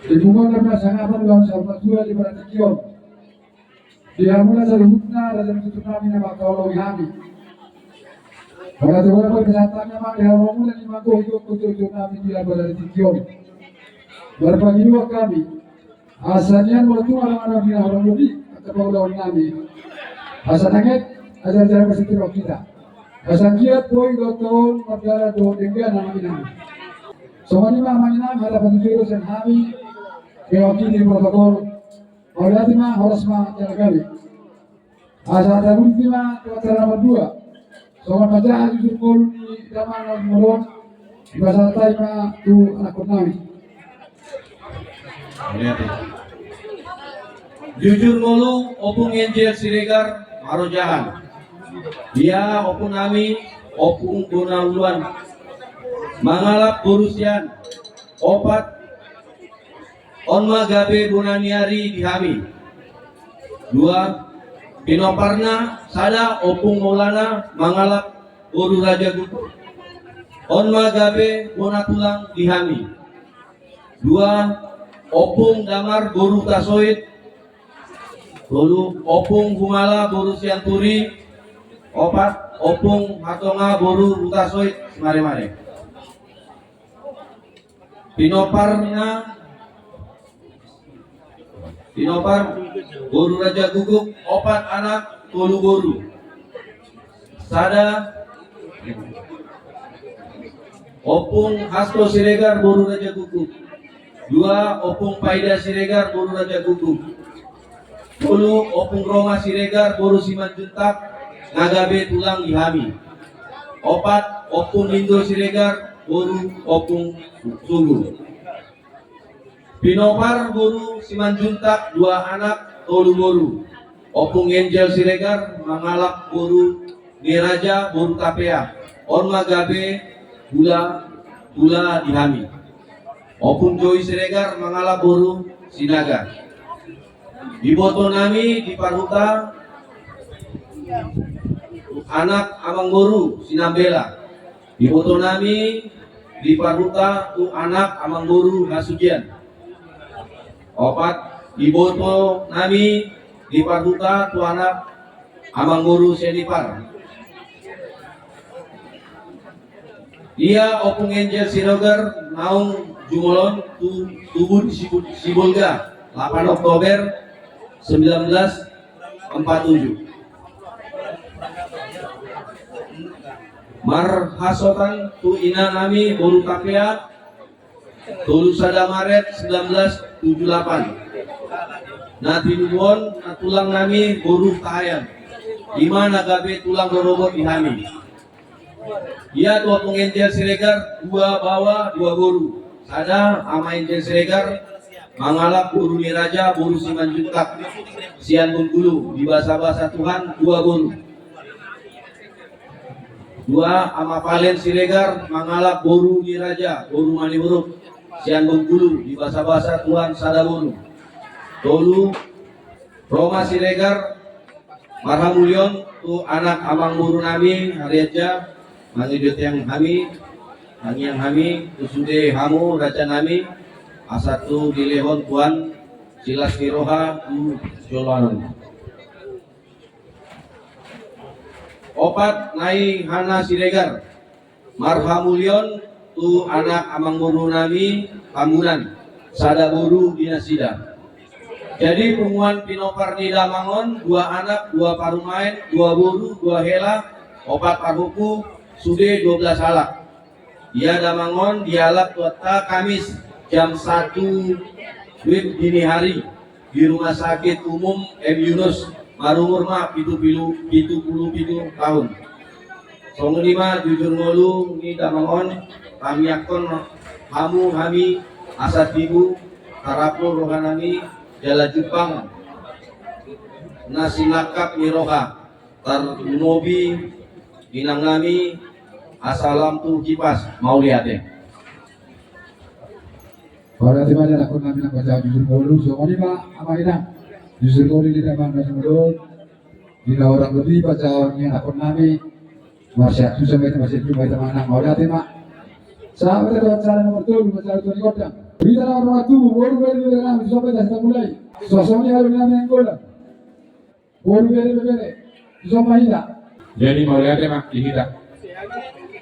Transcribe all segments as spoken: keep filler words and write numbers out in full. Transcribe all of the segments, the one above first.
Di punguan na pinasangapan lawan saur matua di partingkian. Di hamu na saluhutna raja ni tutur nami na mangkaholongi hami. Pada tu pada pada kesehatan na mangkaholongi hami, mangkohi tu tu tu nami di hamu partingkian. Marpangidoan hami. Asa nian molo tung adong adong di na horong lobi angka paulaon nami. Asa nanget ajar ajar masih tirok kita. Asa giat boi dohot tohon mardalan dohot denggan nami nami. Songon i ma amang inang hata patujolo sian hami. Mewakili protokol. Mauliate ma, horas ma jala gabe. Asa tabuti ma tu acara nomor dua. Songon manjaha jujur ngolu ni damang na jumolo on. Dipasahat hami ma tu anakkon nami. Jujur ngolu Ompung Angel Siregar Marojahan. Ia ompung nami Ompung Bona Uluan. Mangalap boru sian. Opat. On ma gabe bona ni ari di hami. Dua. Pinomparna sada Ompung Maulana mangalap boru Raja Guguk. On ma gabe bona tulang di hami. Dua. Ompung Damar boru Hutasoit. Tolu. Ompung Humala boru Sianturi. Opat. Ompung Hatonga boru Hutasoit Simaremare. Pinomparna, pinompar boru Raja Guguk, opat anak, tolu boru. Sada, Ompung Hasto Siregar boru Raja Guguk. Dua, Ompung Paida Siregar boru Raja Guguk. Tolu, Ompung Roma Siregar boru Simanjuntak, na gabe tulang di hami. Opat, Ompung Lindo Siregar boru Ompung Sunggu. Pinompar boru Simanjuntak dua anak tolu boru. Ompung Angel Siregar mangalap boru ni raja boru Tapea. On ma gabe bula, bula di hami. Ompung Joi Siregar mangalap boru Sinaga. Iboto nami di parhuta anak amangboru Sinambela. Iboto nami di parhuta tu anak amangboru Hasugian. Opat, iboto nami di parhuta tu anak amangboru Sianipar. Ia Ompung Angel Siregar naung jumolo on tu tubu di Sibu-, Sibolga, lapan Oktober sembilan belas empat tujuh. Marhasotan tu ina nami boru Tapea, tolu sada Maret sembilan belas tujuh lapan. Na tinubuhon na tulang nami boru Tahayan. Ima na gabe tulang rorobot di hami. Ia tu Ompung Angel Siregar, dua baoa, dua boru. Sada, Ama Angel Siregar, mangalap boru ni raja, boru Simanjuntak, sian Bengkulu, dibasabasa Tuhan, dua boru. Dua, Ama Valen Siregar, mangalap boru ni raja, boru Manihuruk, sian Bengkulu, dibasabasa Tuhan, sada boru. Tolu, Roma Siregar, marhamulion tu anak amangboru nami, Harianja, mangido tiang hami, tangiang hami, tu sude hamu, raja nami, asa tung dilehon Tuhan, silas ni roha, tu joloan on. Opat, Nai Hana Siregar, marhamulion tu anak amangboru nami Tambunan, sada boru di nasida. Jadi punguan pinompar ni damang on, dua anak, dua parumaen, dua boru, dua hela, opat parhompu, sude dua belas halak. Ia damang on dialap Tuhanta Kamis jam satu wib dini hari di Rumah Sakit Umum M Yunus, marumur ma pitu pulu, pitu pulu pitu taon. Songon i ma jujur ngolu ni damang on, hami angkon hamu hami asa tibu, tarapul rohanami, jala jumpang na sinangkap ni roha, tarlumobi inangnami, asa lam tu hipas, mauliate. Mauliate ma di anakkonnami na pajaha jujur ngolu, songon i ma amang inang. Jujur ngolu di damang na sumodon. Di na orang lebih pajaha ni anakkonnami. Marsiap tu sampai tu masih tu baita manang mauliate ma. Sahabat itu acara nomor tolu, acara tu di kota. Berita nomor satu, boru bere bere nami, sampai dah sampai mulai. Sosok ni halu nami Nainggolan. Boru bere bere. Sosok ma hita. Jadi mauliate ma di hita.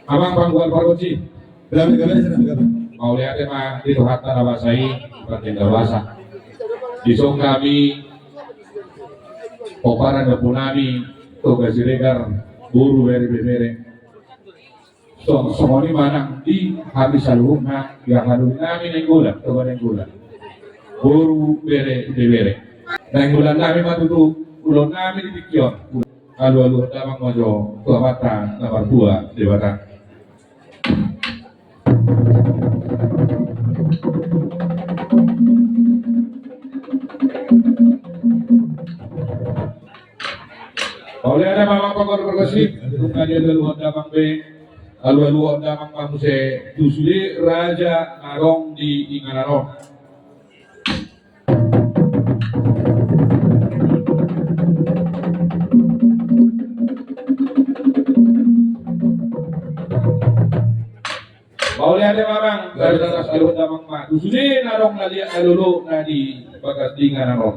Amang panggual pargonsi. Gabe, gabe, gabe, gabe. Mauliate ma di Tuhanta na basa i, Tuhanta na basa. Dison hami pomparan ni ompunami Toga Siregar, boru bere bebere. Song, songon i ma nang di hami saluhutna, di angka doli nami Nainggolan, Toga Nainggolan. Boru bere bebere. Nainggolan nami ma tutu, ulaon nami di tingki on. Alualuhon damang ma jo tu Amanta na martua Debata. Mauliate ma amang panggual pargonsi, dung na dialualuhon damang be, alualuhon damang ma muse tu sude raja na adong di inganan on. Mauliate ma amang, dari dalam saluhut damang ma tu sude na adong na liat na lolo na di bagas di inganan on.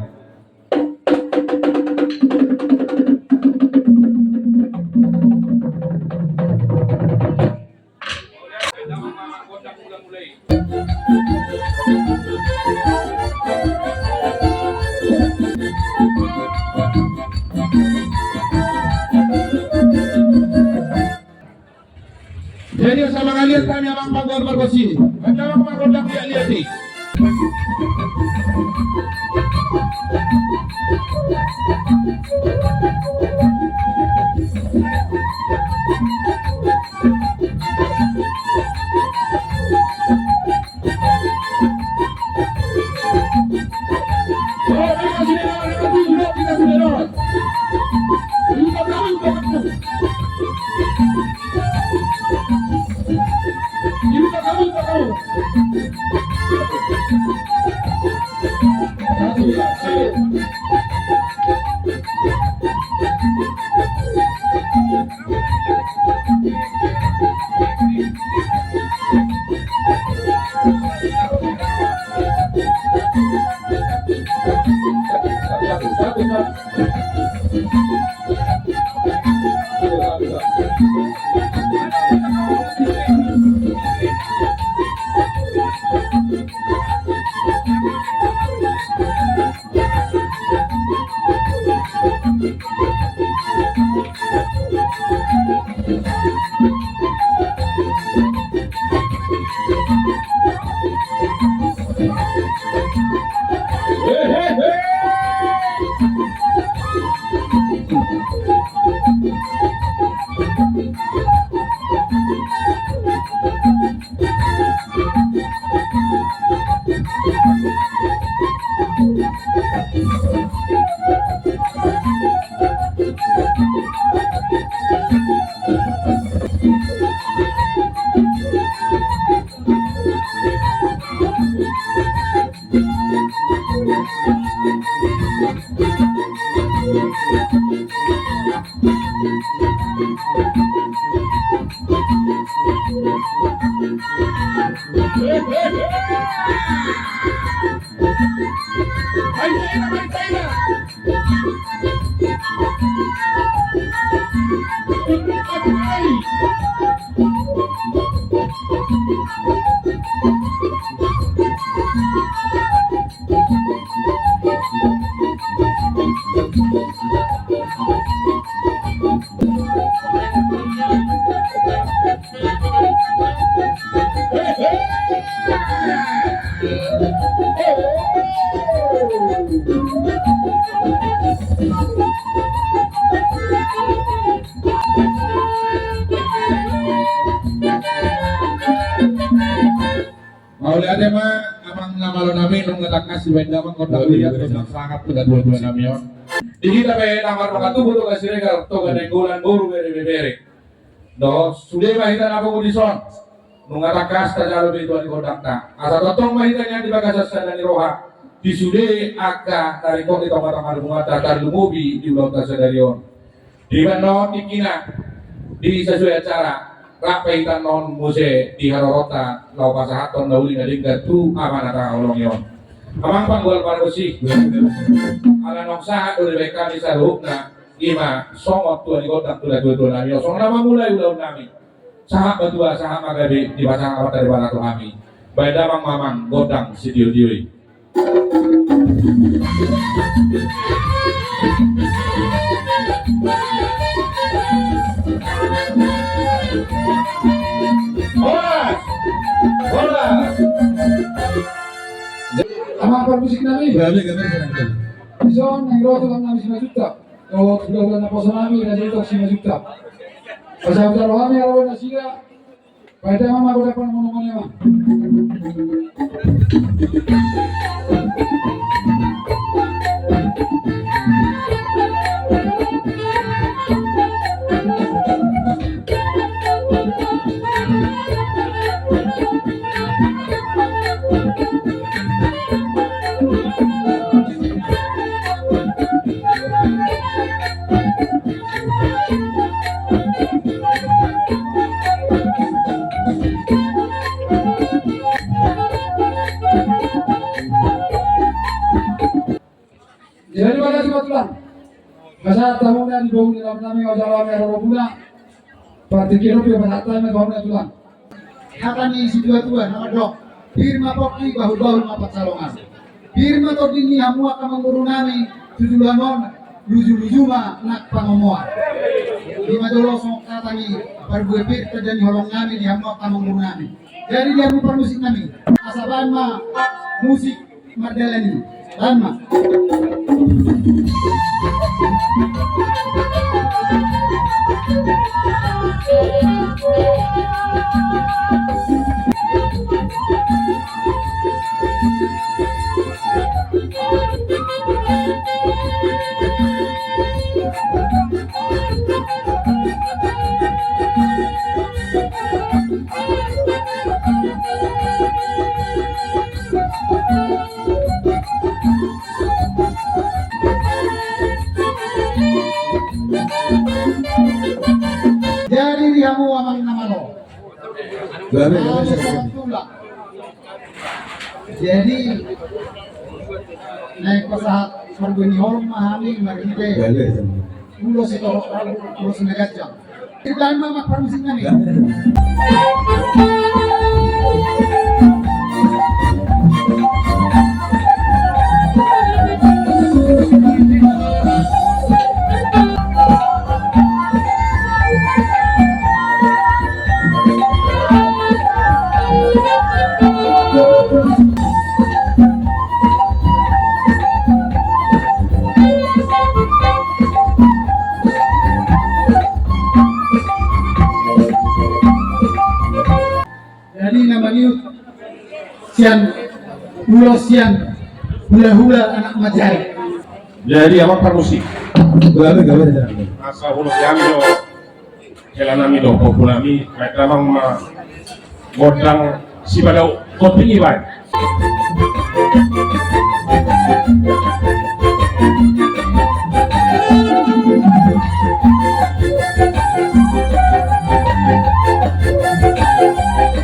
Jadi asa mangaliat hami amang panggual pargonsi. Mantap amang panggual pargonsi. Mauliate ma amang na malo nami, nunga tangkas dibaen damang gondang liat, gondang sangap tu dua-dua nami on. Di hita pe na mardongan tubu Toga Siregar, Toga Nainggolan, boru bere ibebere. Dohot sude ma hita na pungu dison, nunga tangkas tajalo be tua ni gondangta. Asa tongtong ma hita nian di bagasan sada ni roha di sude angka na ringkot di tonga-tonga ni hubunganta, tarlumobi di ulaonta sadari on. Dibahen on tingkina di sasuai acara, rap pe hita annon muse di haroronta laho pasahathon na uli na denggan tu amanta na hinaholongi on. Amang panggual pargonsi, ala naung sahat do dibahen hami saluhutna, i ma songon tua ni gondang tu dua-dua nami on, songon na mamulai ulaon nami. Sahat ma tua, sahat ma gabe, dipasahat Amanta Debata tu hami. Baen damang ma amang gondang sitio-tio i. Horas! Horas! Amang parmusik nami. Gabe, gabe, gabe. Dison, naeng ro tulang nami Simanjuntak. Dohot hulahula naposo nami, Raja Itok Simanjuntak. Pasahathon roha nami, ro nasida. Baen damang ma gondang pangomoan i, amang. Jadi, makasih, Pak Tulang. Pasahat hamu ma di boru ni laut nami, ojalo nami, ro boru na. Partingkian on pe pasahat hami ma tu hamu, Tulang. Hata ni situa-tua na mandok: Pir ma pongki, bahul-bahul ma pansalongan. Pir ma tondi ni hamu angka amangboru nami, tu joloan on luju-luju ma nang pangomoan. I ma jolo songon hata ni parbue pir, tanda ni holong nami di hamu angka amangboru nami. Jadi di hamu parmusik nami, asa baen ma musik mardalan i. Baen ma. Jadi di hamu amang na malo. Gabe, gabe, gabe. Jadi naeng pasahat parbue ni holong ma hami marhite ulos sitorop, ulos na ganjang. Dibaen ma amang parmusik nami. Jadi na mangihut sian ulos sian hulahula anak Manjari. Jadi amang parmusik, gabe, gabe, gabe. Asa ulos sian do. Hela nami do, popu nami, baen damang ma gondang sibadau kopi i baen.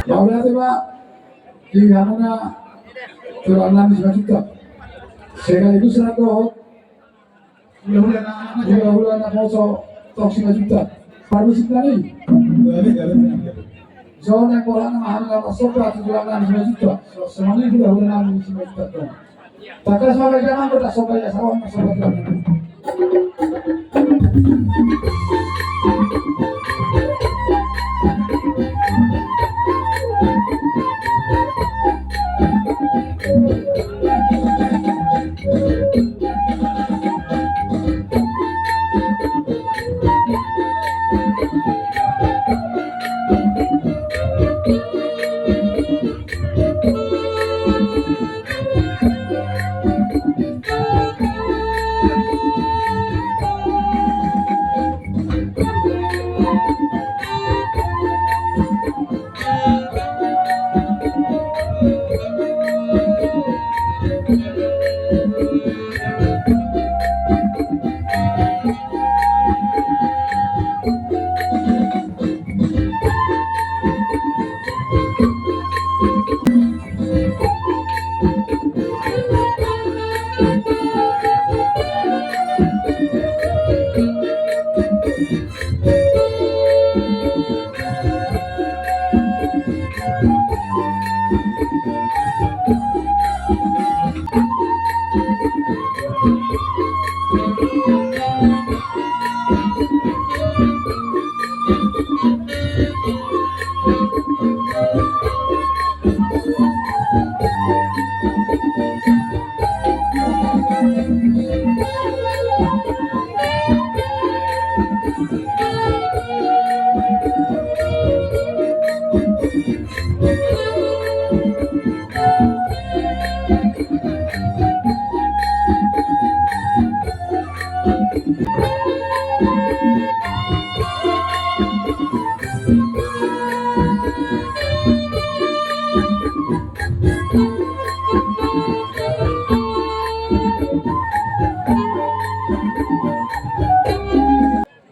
Mauliate ma di hamuna tulang nami Simanjuntak. Sekaligus rap dohot hulahula na, hulahula naposo Tok Simanjuntak. Parmusik nami. Gabe, gabe, gabe. Songon na borhatna ma hami na marsomba tu tulang nami Simanjuntak. So, songon i hulahula nami Simanjuntak do. Tangkas ma baen damang gondang somba i, asa ro ma somba i.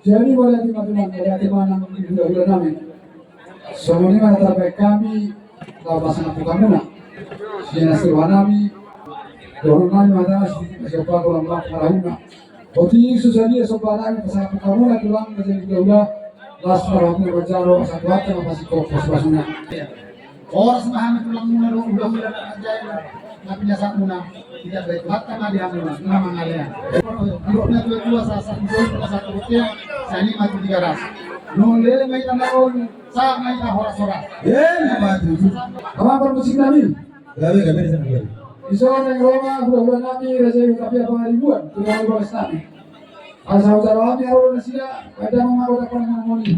Jadi, mauliate ma tulang, mauliate ma nang hulahula nami. Songon i ma na tarbahen hami laho pasahat tu hamuna. Sian asi roha nami, dohonon nami ma hata, sian paku lambak marahuna. Otik so sadia somba nami pasahat tu hamuna tulang, na jadi hulahula, las ma rohamuna manjalo, asa Tuhanta ma pasingkop pasupasuna. Horas ma hami tulangmuna dohot hulahula na manjae na pinasatmuna. Tidak baik Tuhanta ma di hamuna na mangalean. Didok natuatua, sahat tu bontean, sahat tu bontean, sian i ma tu Tigaras. Nuaeng leleng ma hita marolu, sahat ma hita horashoras. Amang parmusik nami. Gabe, gabe, gabe. Dison naeng ro ma hulahula nami, Raja i Hutapea Pangaribuan, tulang ni bagas nami. Asa hujalo hami haroron nasida, baen damang ma godang pangarahutmuna i.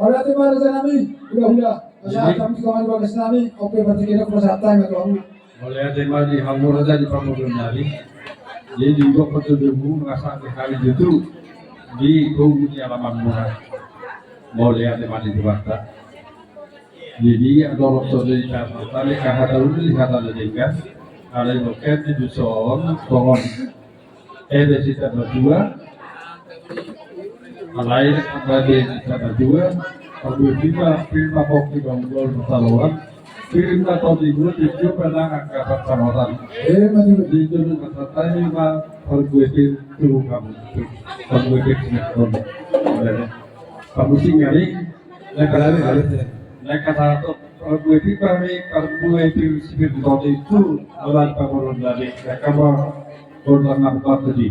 Mauliate ma raja nami, hulahula. Pasahat hami tu amang ni bagas nami, oke, berarti kena pasahat hami tu amang. Mauliate ma di hamu raja ni pamoruon nami. Jadi, didok ma tu hamu, mangasahon hami tutu di togu ni alamanmuna. Mauliate ma di Tuhanta. Jadi, adong songon i, hata ni hata uli, hata na denggan. Alai mungkin di dusun songon ebe sitamba dua. Alai ebe sitamba dua. Parbue pir ma, pir ma pongki, bahulbahul ma saloan. Pir ma tondi dua, pir ma nang angka pansamotan. Di jolo na satai ma parbue pir tu hamu. Parbue pir sinetron. Pamusik nami. Naeng pasahat, naeng pasahat parbue pir ma hami, parbue pir sipir di tondi tu, ala ni pamoruon nami, naeng ma godang na hupasahat i.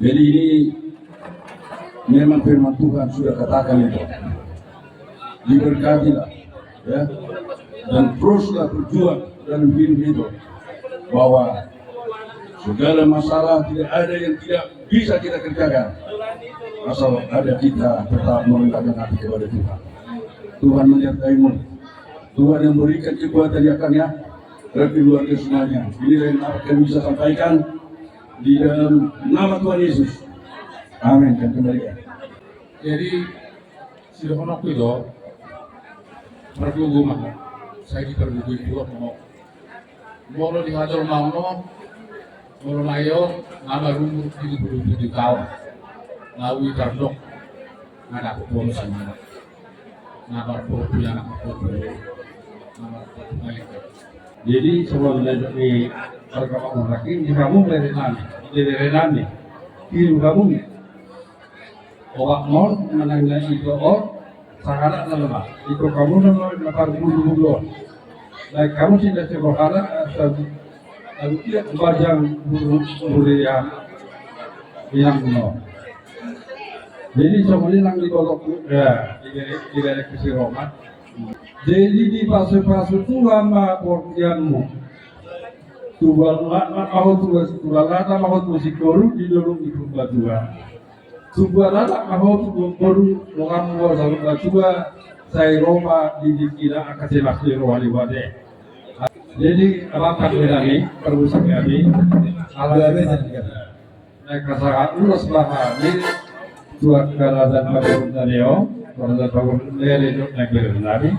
Jadi ini memang firman Tuhan sudah katakan itu. Diberkatilah, ya, dan teruslah berjuang dalam hidup itu, bahwa segala masalah tidak ada yang tidak bisa kita kerjakan asal ada kita tetap merendahkan hati kepada Tuhan. Tuhan menyertaimu. Tuhan yang berikan kekuatan ya Kang ya. Bagi keluarga semuanya. Inilah yang dapat kami bisa sampaikan di dalam nama Tuhan Yesus. Amin. Dan kembali ya. Jadi, sidohononku i do, margogo ma, sai dipargogoi Tuhan ma ho. Molo di hajolmaon on, molo na i on, na marumur pitu pulu pitu taon. Naung i tardok, na dapot bonus i ma. Na marpompu i anak marpompu. Na marpompu i anak. Jadi, sebelum lanjut di perkembangan lagi, di kamu dari nami, di dari nami, di kamu. Obat mon, manang na ito on, sangkadakna ma. Ito kamu na ma, na parguru-guru on. Baik, kamu sudah sekolah, eh, sab-, sab-, iya, bajang guru, guru ya, yang no. Jadi, sama ini nang di pondok, ya, di, di, di si Roma. Jadi, dipasu-pasu Tuhan ma portianmu. Tuhan ma, ma, au Tuhan, Tuhan lata ma, au Tuhan sikoru, di dolok di purba Tuhan. Tubuan anak ma ho tu boru, dongan mua saluhut na tua, sai ro ma di tingkina angka silas ni roha ni wadai. Jadi, abang kan bedani, permusik kami, ala na kasahat ulos baha ni, tuak karajan pagurun tadi o, karajan pagurun dari dok na kiri nari,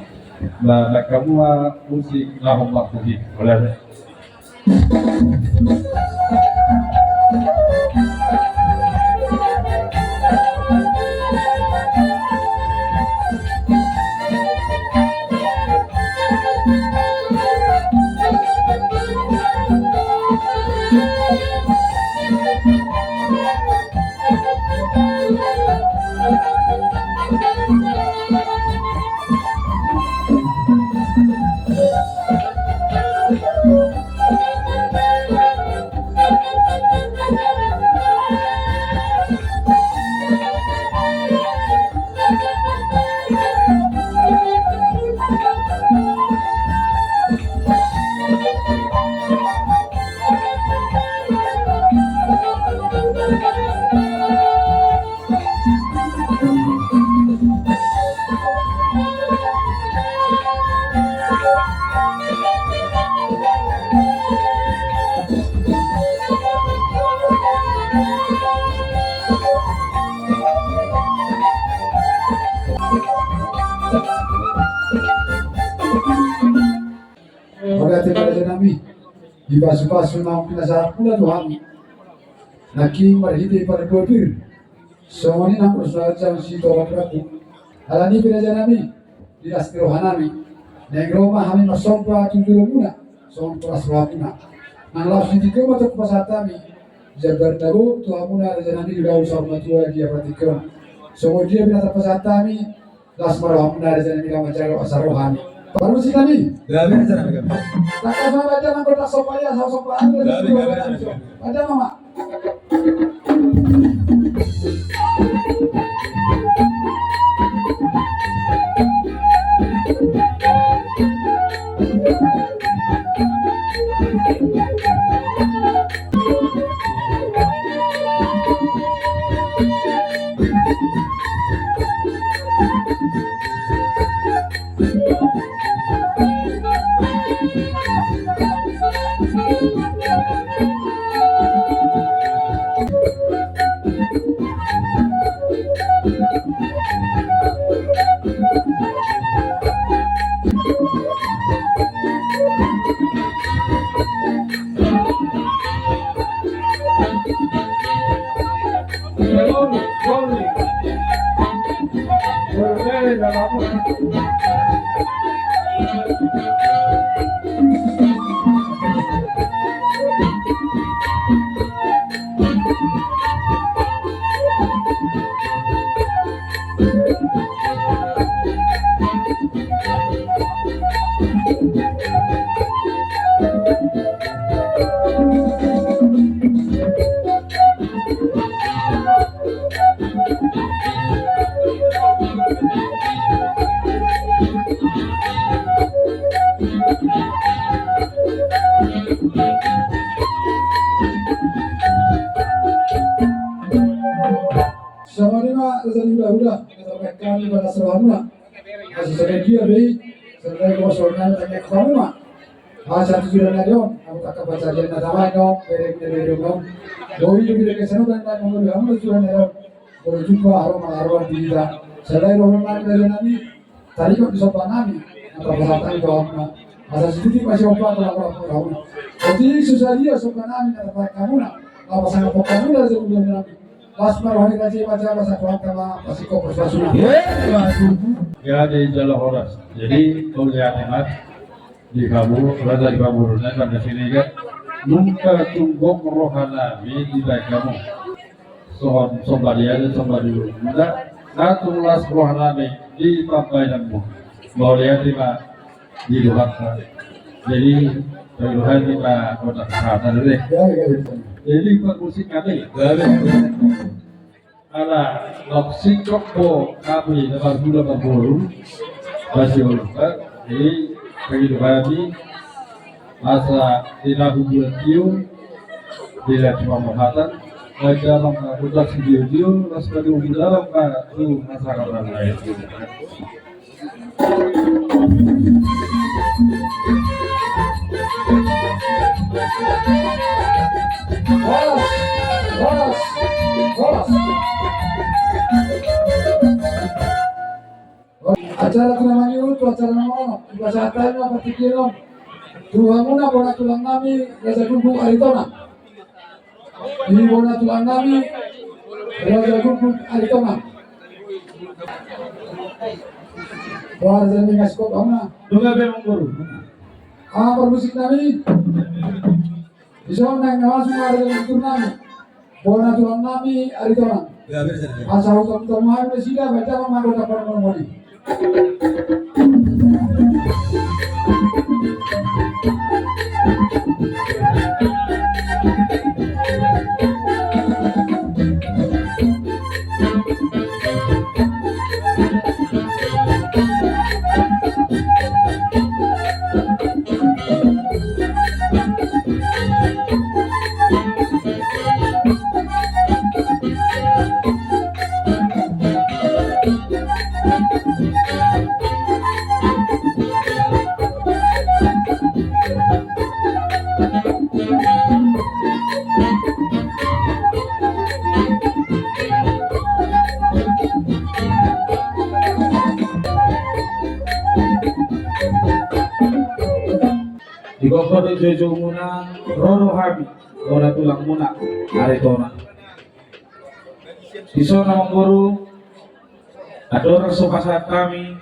ba, ba kamu ma musik, lahom bakti, oleh. Mauliate ma di raja nami, dipasu-pasu naung pinasahat muna tu hami nangkin marhite parbue pir. Songon i nang ulos na raja sitoran rabu. Alani i pe raja nami, di las ni roha nami, naeng ro ma hami marsomba tu jolo muna, songon horas roha muna. Nang laos di tingki on ma tong hupasahat hami jambar na gok tu hamuna raja nami di ulaon saur matua di apala tingki on. Songon dia pe na tarpasahat hami, las ma roha muna raja nami, laho manjalo asa ro hami. Parmusik nami. Gabe raja nami, gabe. Tangkas ma bahen damang, bertak somba ia, somba ia. Gabe, gabe raja nami. Bahen damang ma. Asa hula-hula, asa baen hami balas rohamuna. Asa songon dia be i, songon dia be i, songon dia be i, songon dia be i. Asa tu joloan ni ari on, hamu tangkas pansarian na tamaen on, bereng ni bereng on. Boi do bereng ni bereng on, bereng ni bereng on. Boi jumpa, haru ma haru di hita. Songon dia roha nami, raja nami. Tarikot di somba nami, na pasahat hami tu hamuna. Asa sititik ma siompa tu laporan hamuna. Jadi, so sadia somba nami na tapasahat hamuna. Lapas angka pokok hamuna, raja ni hula nami. Las ma roha ni raja i, raja, las angka angka ma, pasingkop, pasu-pasuna. Jadi, jala horas. Jadi, mauliate ma di hamu, raja di hamu, raja di Siregar. Nunga tung gok roha nami dibaen hamu. Songon somba dia, somba dulu. Nda, nda tung las roha nami di pambaenanmu. Mauliate ma di rohanta. Jadi, pailuhani ma kota kesehatan deh. Ya, ya, ya. Jadi, parmusik nami. Ya, ya, ya. Ala, nunga singkop do hami na marhula marboru. Masih lupa. Jadi, pailuhani. Asa di na hubungan tio, di na cuma mahatan, na jalan na budak si tio-tio, nas pada hubungan dalam na tu masyarakat lain. Horas, horas, horas. Acara tu na mangihut, tu acara na mangihut, dipasahat hami ma partingkian on tu hamuna bona tulang nami, Raja Gulgul Aritonang. Di bona tulang nami, Raja Gulgul Aritonang. Wah, jadi ngasih kok hamuna. Nunga be, Amang Boru. Ah, parmusik nami. Dison naeng na masuk ma raja ni tulang nami. Bona tulang nami Aritonang. Ya, bener, bener. Asa hutang-hutang ma hami nasida, baen damang ma anggota parmon moni. Di gokhon ni joujou muna, ro do hami, bona tulang muna, Aritonang. Dison, Amang Boru, andorang so pasahat hami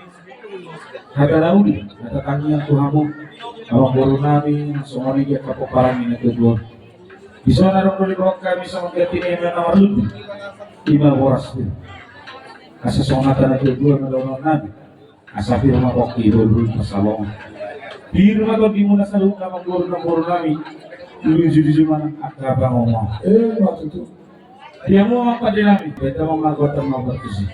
hata na uli, hata tangiang tu hamu, Amang Boru nami, songon i di angka pomparan ni na tubu on. Dison adong do diboan hami songon ganti ni eme na marlutu, ima boras tu. Asa songon hata na tubu on, Amang Boru nami. Asa pir ma pongki, boru-boru pasalongan. Pir ma tondimuna saluhutna, Amang Boru, Amang Boru nami. Luju-luju ma nang angka pangomo. Eh, ma tutu. Dia mau apa dia nami? Beta mau magotan mau bertusi.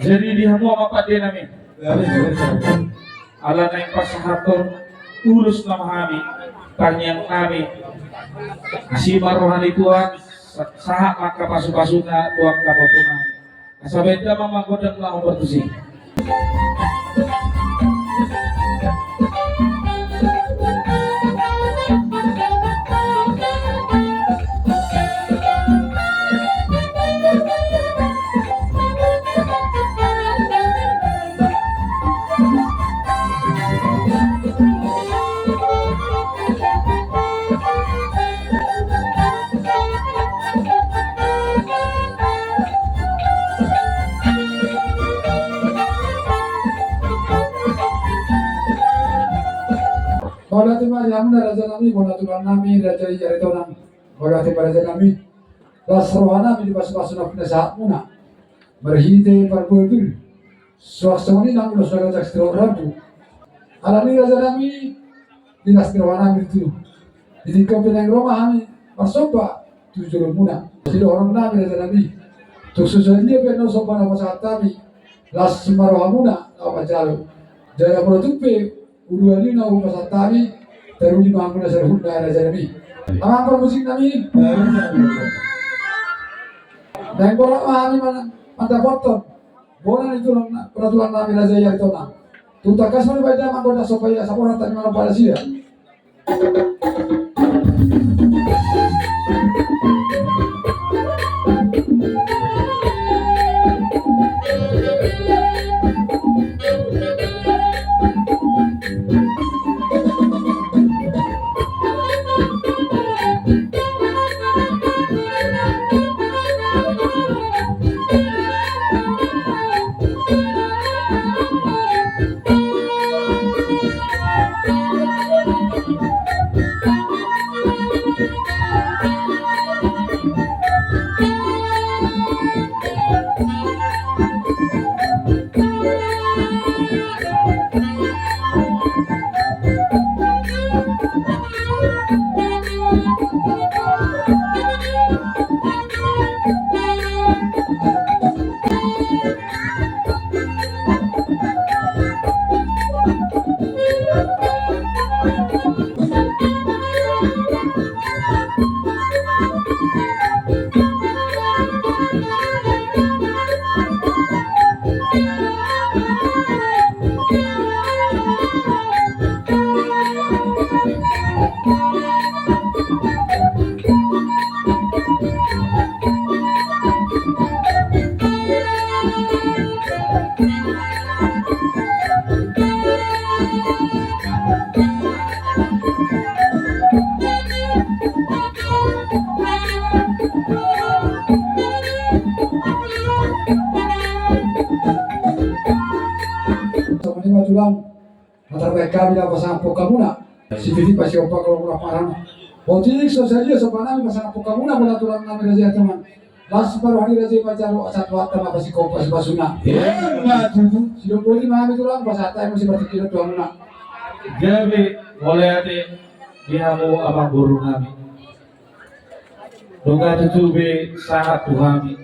Jadi di hamu ma pande nami. Ala naeng pasahathon ulos nami, tangiang nami. Asi ma roha ni Tuhan, sa-, sahat ma angka pasu-pasuna tu angka pahompu nami. Asa baen damang ma gondang laho bertusi. Mauliate ma di hamuna raja nami, bona tulang nami, raja i Aritonang. Mauliate ma raja nami. Las roha nami di pasu-pasu na pinasahat muna. Marhite parbue pir, suang songon i nang ulos na ganjang sitio rambu. Alani raja nami, di las ni roha nami tutu. Di tingki on pe naeng ro ma hami marsomba tu jolomuna. Sidohonon nami raja nami, tung so sadia pe annon somba na hupasahat hami, las ma rohamuna na manjalo. Jala molo tung pe uluan i na hupasahat hami, taruli ma hamuna saluhutna raja nami. Amang parmusik nami. Naeng borhat ma hami man-, mandapothon bona ni tulang na-, bona tulang nami raja i Aritonang. Tung tangkas ma dibahen damang gondang somba i asa borhat hami mangompar nasida. Songon i ma tulang. Na tarbahen hami na pasangaphon hamuna. Sipitik pasihompa kolom murah parang. Otik so sadia somba nami pasangaphon hamuna bona tulang nami raja i Aritonang. Las ma roha ni raja i manjalo asa tuat ma pasihompa sipasuna. Ima tutu. Sidok boti ma hami tulang pasahat hami muse partingkian tu hamuna. Gabe mauliate di hamu amangboru nami. Nunga tutu be sahat tu hami,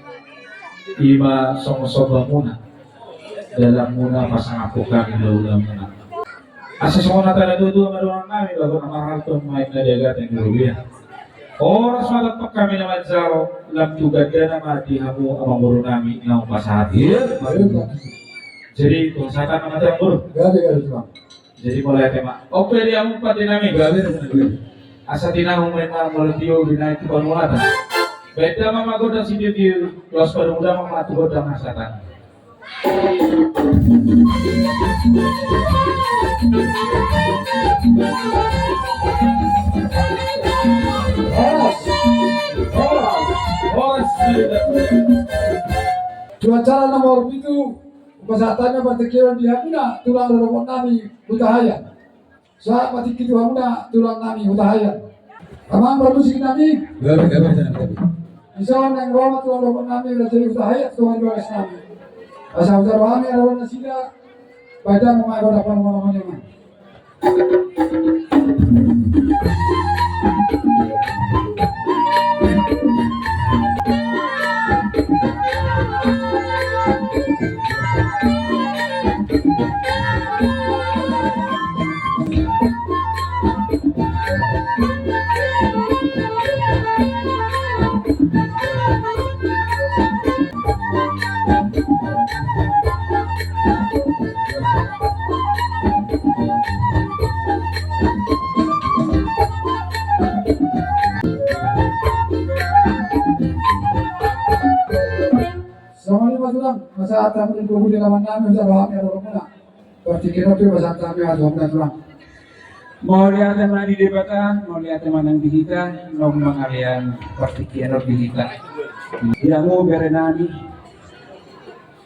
ima songon sombamuna, dalangmuna pasangaphon hami ulaonmuna. Asa songon hata ni natuatua ma dohonon nami, bagot na marhalto ma inna di agatan ni robean. Horas ma tongtong hami na manjalo, lam tu gandana ma di hamu amangboru nami naung pasahat. Jadi, tung sahat ma hami amangboru. Jadi mauliate ma. Oke, di hamu pande nami. Asa tinahu ma inna molo tio binahen tu panuatan. Bahen damang ma gondang sitio-tio, laos padomu damang ma tu gondang hasahatan. Horas. Horas. Horas. Tu acara nomor pitu. Pasahat hami partingkian di hamuna tulang rorobot nami Hutahaean. Sahat ma tingki tu hamuna tulang nami Hutahaean. Amang parmusik nami. Gabe, gabe, gabe, gabe. Dison naeng ro ma tulang rorobot nami raja i Hutahaean tu tonga ni bagas nami. Asa hujaha hami ro nasida. Bahen damang ma gondang panuatan nami. Songon i ma tulang, pasahat hami di bogu di laman nami, hujaha hami ro hamuna. Partingkian on pe pasahat hami ro hamuna tulang. Mauliate ma di Debata, mauliate ma nang di hita, naung mangalean partingkian on di hita. Di hamu bere nami,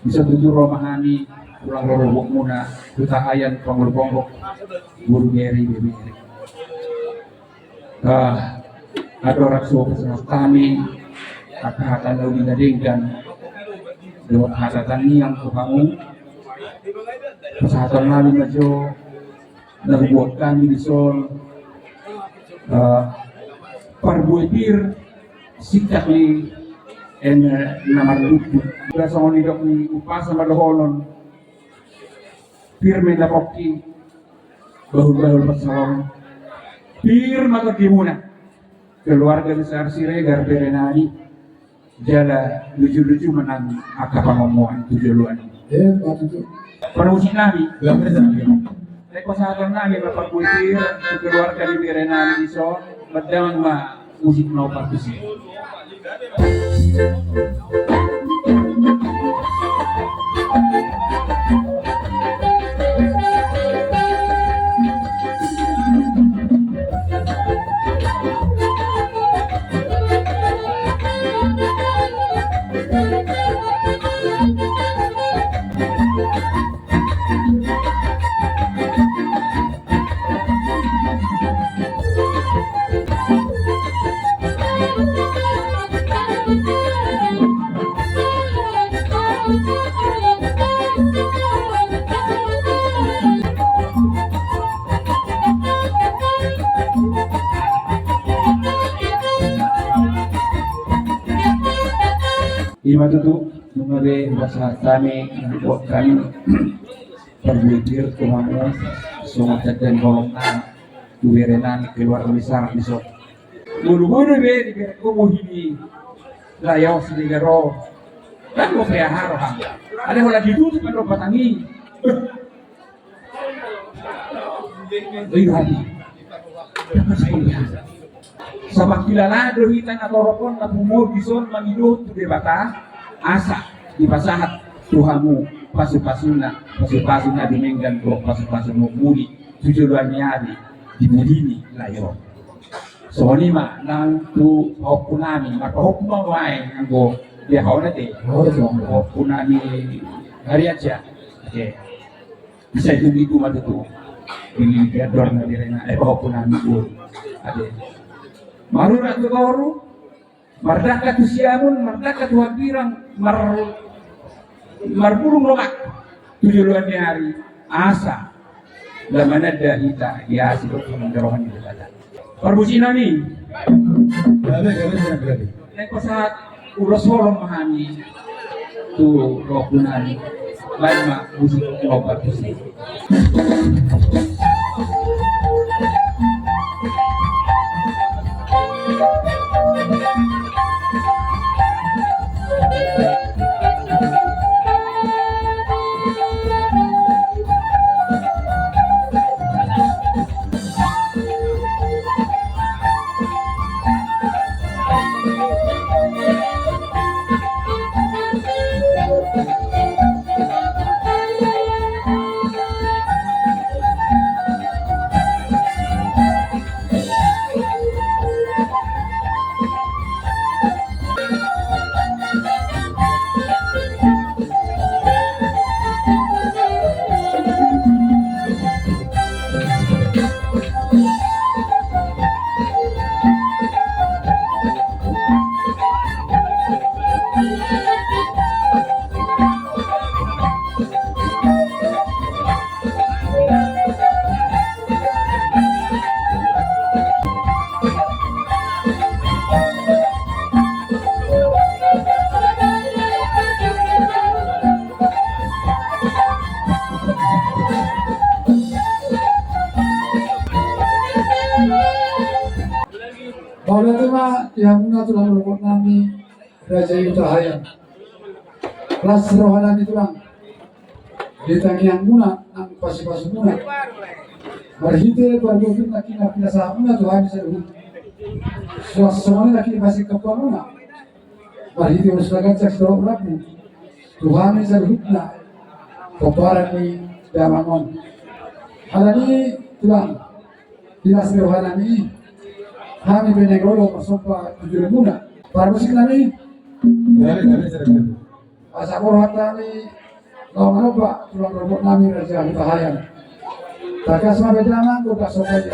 dison tutu ro ma hami, tulang rorobotmuna, Hutahaean, Pangolbongok, Boru Beri, Bebere. Ah, andorang so pasahat hami, hata-hata na uli na denggan. Lewat hata tangiang tu hamu, pasahaton nami ma jo na hubuat hami dison, eh, parbue pir, singkat ni eme na marlundu. Asa songon nidok ni umpasa ma dohonon: Pir ma na pongki, bahul-bahul pansalongan. Pir ma tondimuna, keluarga besar Siregar, bere nami. Jala luju-luju ma nang angka pangomoan tu joloan i. Eh, betul. Parmusik nami. Betul, betul. Naeng pasahaton nami ma parbue pir tu keluarga ni bere nami dison, mardalan ma musik na opat tusi. Ima tutu, nunga be hupasahat hami, nang hubuat hami parbue pir tu hamu, songon tanda ni holong nami tu bere nami keluarga besar dison. Molo-molo be diberengku muhi ni laos di garo, kan go pe aha roham? Ada holan ditutup kan do batang i. Oi hati. Sabab hilala do hita na torop on na pungu dison mangido tu Debata, asa dipasahat tu hamu pasu-pasuna, pasu-pasu na dumenggan dohot pasu-pasu na ummuli tu joloan ni ari di pudi ni laos on. Songon i ma nang tu pahompu nami, marpahompu ma nuaeng anggo dia haona te. Pahompu nami Harianja. Oke. Bisa itu ibu ma tutu. Ini dia dor na direna, eh, pahompu nami tu. Ade. Marurat tu boru, mardangka tu siamun, mardangka tu hambirang, mar-, marbulung lomak tu joloan ni ari, asa lam mananda hita di asi dohot di roha ni Debata. Parmusik nami. Gabe, gabe, gabe. Naeng pasahat ulos holong ma hami tu pahompu nami. Baen ma musik na opat tusi. Mauliate ma di hamuna tulang rorobot nami Raja Hutahaean. Las roha nami tulang di tangiangmuna nang pasupasumuna. Marhite parbue pir nangkin na pinasahatmuna tu hami saluhut. Suang songon i nangkin pasingkopmuna. Marhite ulos na ganjang sitorop rambu tu hami saluhutna pomparan ni damang on. Alani tulang, di las ni roha nami, hami pe naeng olo marsomba tu jolomuna. Parmusik nami. Asa borhat hami laho manomba tulang rorobot nami Raja Hutahaean. Tangkas ma be damang, gondang somba i.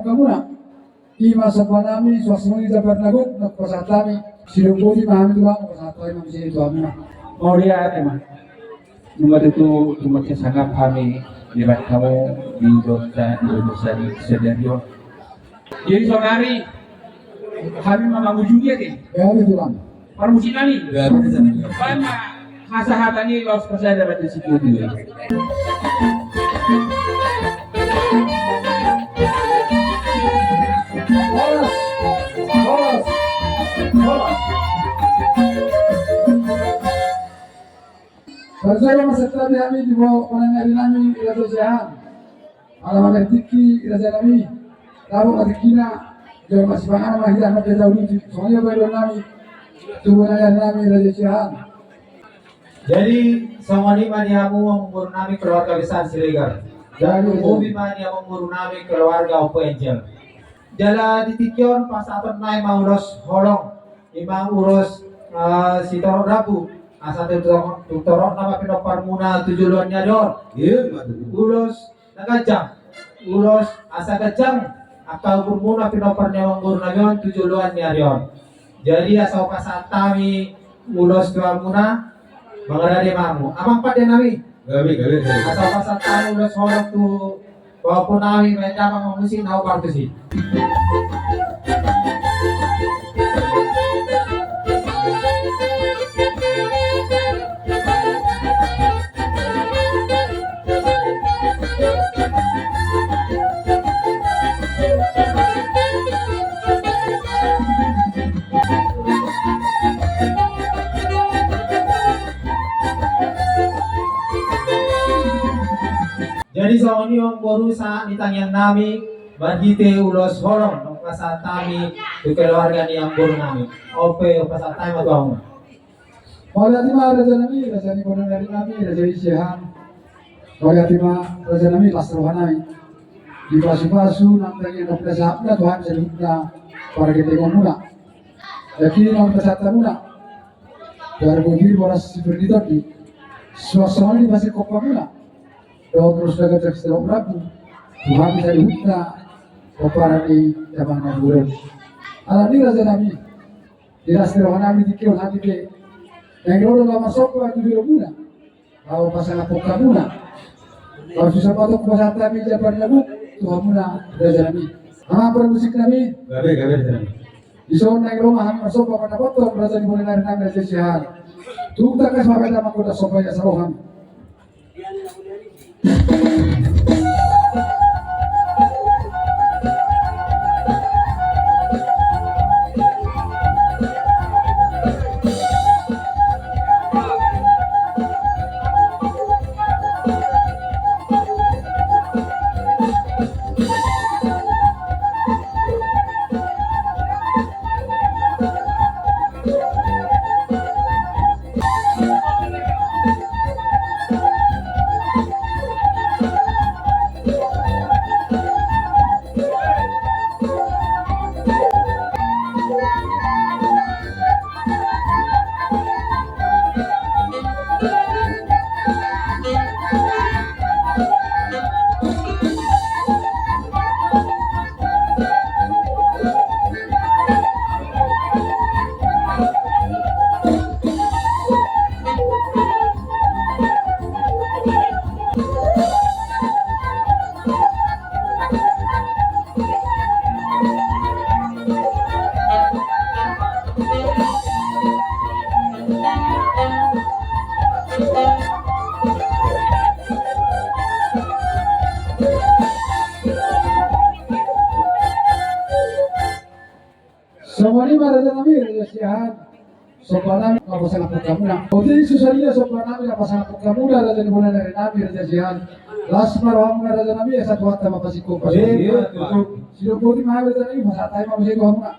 Hamuna, ima somba nami, suang songon i jambar na gok na hupasahat hami. Sidok boti ma hami tulang, hupasahat hami ma muse tu hamuna. Mauliate ma. Nunga tutu, nunga sangap hami dibahen hamu di dosa, di dosa ni sadari on. Jadi saudara, hami ma mangujungi ate. Ya, betul, Bang. Parmusik nami. Ya, betul. Baen ma hasahatan i laos pasada batu sikutu. Horas, horas, horas. Parjolo ma santabi hami di bona ni ari nami Raja Siahaan. Ala mamereng tingki Raja nami. Tabo ma tingkina. Jolo masipanganon ma hita, mate tau lucu. Songon i ma pangidoan nami tu bona ni ari nami Raja Siahaan. Jadi songon i ma di hamu amangboru nami keluarga besar Siregar. Jadi, hobi ma di hamu amangboru nami keluarga Ompu Angel. Jala di tingki on pasahaton nami ma ulos holong. Ima ulos, eh, sitorop rambu. Asa tung torop, tung torop nama pinomparmuna tu joloan ni ari on. Iya, betul. Ulos na ganjang. Ulos asa ganjang angka umurmuna pinompar ni amangboru nami on tu joloan ni ari on. Jadi asa hupasahat hami ulos tu hamuna, mangarade ma hamu. Amang pande nami. Gabe, gabe, gabe. Asa hupasahat hami ulos holong tu pahompu nami, baen damang ma muse na hombar tusi. Jadi songon i amangboru sahat ni tangiang nami marhite ulos holong na hupasahat hami tu keluarga ni amangboru nami. On pe hupasahat hami ma tu hamu. Mauliate ma raja nami, raja ni bona ni ari nami, raja i Siahaan. Mauliate ma raja nami, las roha nami. Dipasupasu nang tangiang na pinasahatmuna tu hami saluhutna pargedengmuna. Jadi na hupasahat hamuna. Pargogir boras sipir ni tondi. Suang songon i ma singkompamuna. Dohot ulos na ganjang sitorop rambu. Tu hami saluhutna pomparan ni damang na hurang. Alani raja nami. Di las ni roha nami tingki on hami pe. Naeng ro do laho marsomba tu jolomuna. Laho pasangaphon hamuna. Laho susa patong pasahat hami jambar na gok tu hamuna raja nami. Amang parmusik nami. Gabe, gabe raja nami. Dison naeng ro ma hami marsomba mandapothon raja ni bona ni ari nami Raja Siahaan. Tung tangkas ma hami na manggoda somba i asa ro hami. Songon i ma raja nami, raja Siahaan. Somba nami na pasangaphon hamuna. Otik susa dia somba nami na pasangaphon hamuna, raja ni bona ni ari nami, raja Siahaan. Las ma rohamuna raja nami, asa Tuhanta ma pasingkop. Iya, betul. Sidok boti ma hami raja nami, pasahat hami ma muse tu hamuna.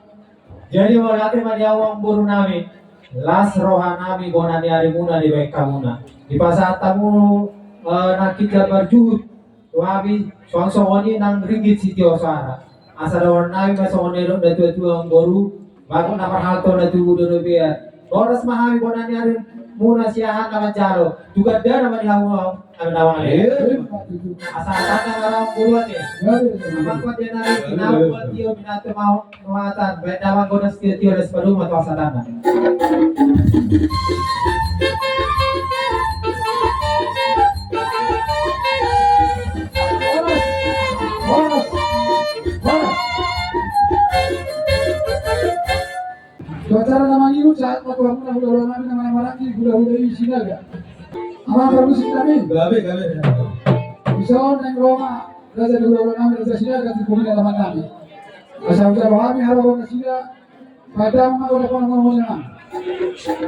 Jadi mauliate ma di hamu amangboru nami. Las roha nami bona ni arimuna dibahen hamuna. Dipasahat hamu, eh, nangkin jambar juhut. Tu hami, suang songon i nang ringgit sitio soara. Asa dohonon nami ma songon na nidok ni natuatua amangboru, bagot na marhalto na tubu do nibean. Horas ma hami bona ni ari, muna siahaan na manjalo. Tu gandana ma di hamu, hamu, hamu, hamu. Asa tanda ma rawan puluan ya. Amang pande nami, na buat tio, binatu mau, nuatan, baen damang godas tio-tio, les padomu ma tu asa tanda. Tu acara na mangihut, sahat ma tu hamuna hulahula nami na marhaha maranggi, hulahula i Sinaga. Amang parmusik nami. Gabe, gabe. Dison naeng ro ma raja ni hulahula nami, raja Sinaga, tu pudi ni alaman nami. Asa hujalo hami haroro nasida. Baen damang ma godas, godas, godas, godas.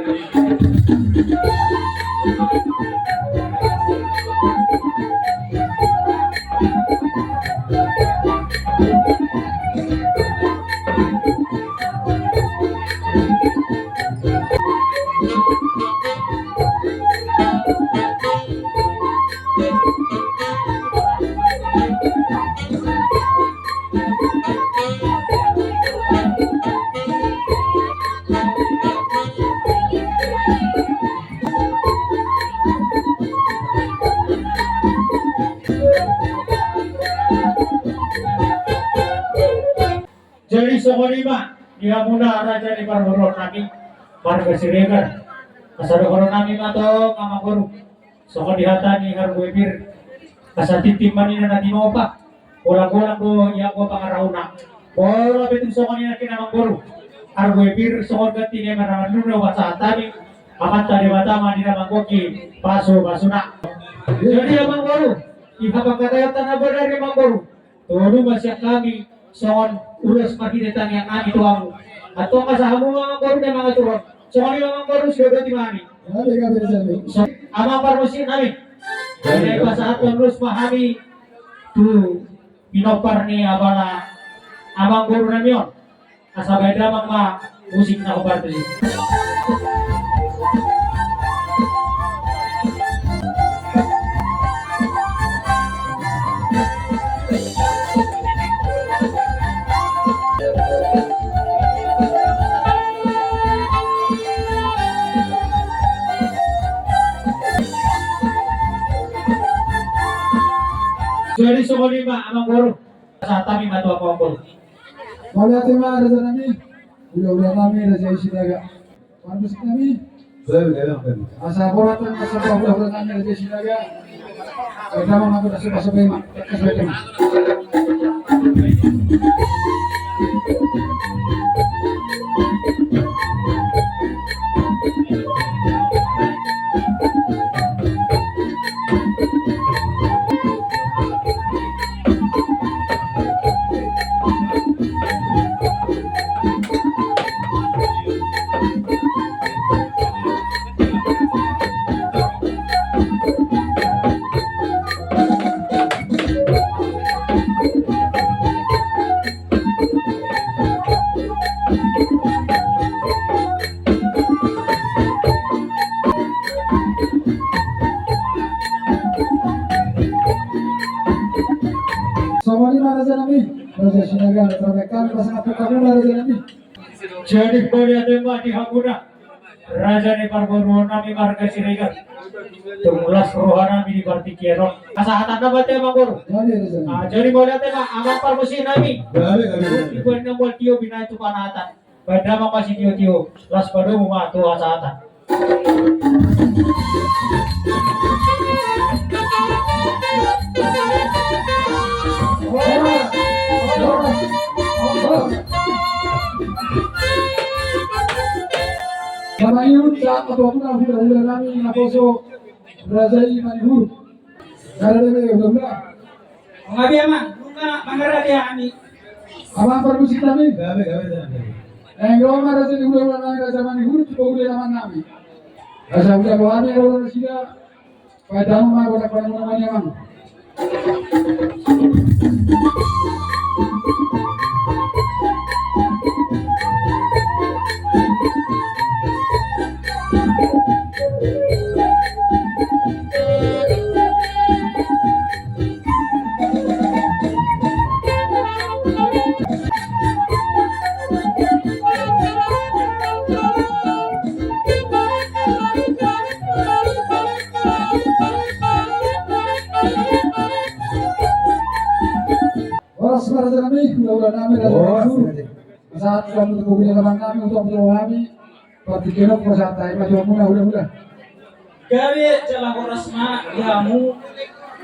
Jadi songon i ma di hamuna raja ni parboruon nami marga Siregar. Asa dohonon nami ma tong amang boru. Songon di hata ni Harbue Pir, asa tintin ma ninna na tinopa, golang-golang do i anggo pangarahutna. Molo pe tung songon i nangkin amang boru, Harbue Pir songon ganti ni ma na mandungdung pasahat hami, Amanta Debata ma di na manggohi pasu-pasuna. Jadi amang boru, di hapangkataion ta na bodari amang boru, tolu ma sian hami songon ulos marhite tangiang nami tu hamu. Antong asa hamu ma amang boru na mangaturhon. Songon i ma amang boru, sidodoti ma hami. Amang parmusik nami. Jadi pasahathon ulos ma hami tu pinompar ni apala amang boru nami on. Asa baen damang ma musik na hombar tusi. Jadi songon i ma amang boru. Pasahat hami ma tu amang boru. Mauliate ma raja nami. Hulahula nami raja i Sinaga. Parmusik nami. Asa borat ma asa hulahula nami raja i Sinaga. Baen damang ma godas, godas, godas, godas. Songon i ma raja nami, raja Sinaga, tarbaen hami pasangaphon hamuna raja nami. Jadi mauliate ma di hamuna raja ni parboruon nami marga Siregar. Tung las roha nami di partingkian on. Pasahat tanda ma tu amang boru. Jadi mauliate ma amang parmusik nami. Dibaen na mual tio, binaen tu panatan. Baen damang ma sitio-tio, las padomu ma tu hasahatan. Mangihut sahat ma tu hamuna hulahula nami naposo raja i Manihuruk. Kada debe hulahula. Mangabe amang, nunga mangarade hami. Amang parmusik nami. Gabe, gabe, gabe. Naeng ro ma raja ni hulahula nami raja Manihuruk tu pudi ni alaman nami. Asa hujalo hami haroro nasida. Baen damang ma godas, godas, godas, godas, amang. Nami raja nami guru. Sahat kamu tu kubu nami untuk tu nami. Partingkian pasahat ma tu hamuna hulahula. Gabe jala horas ma di hamu.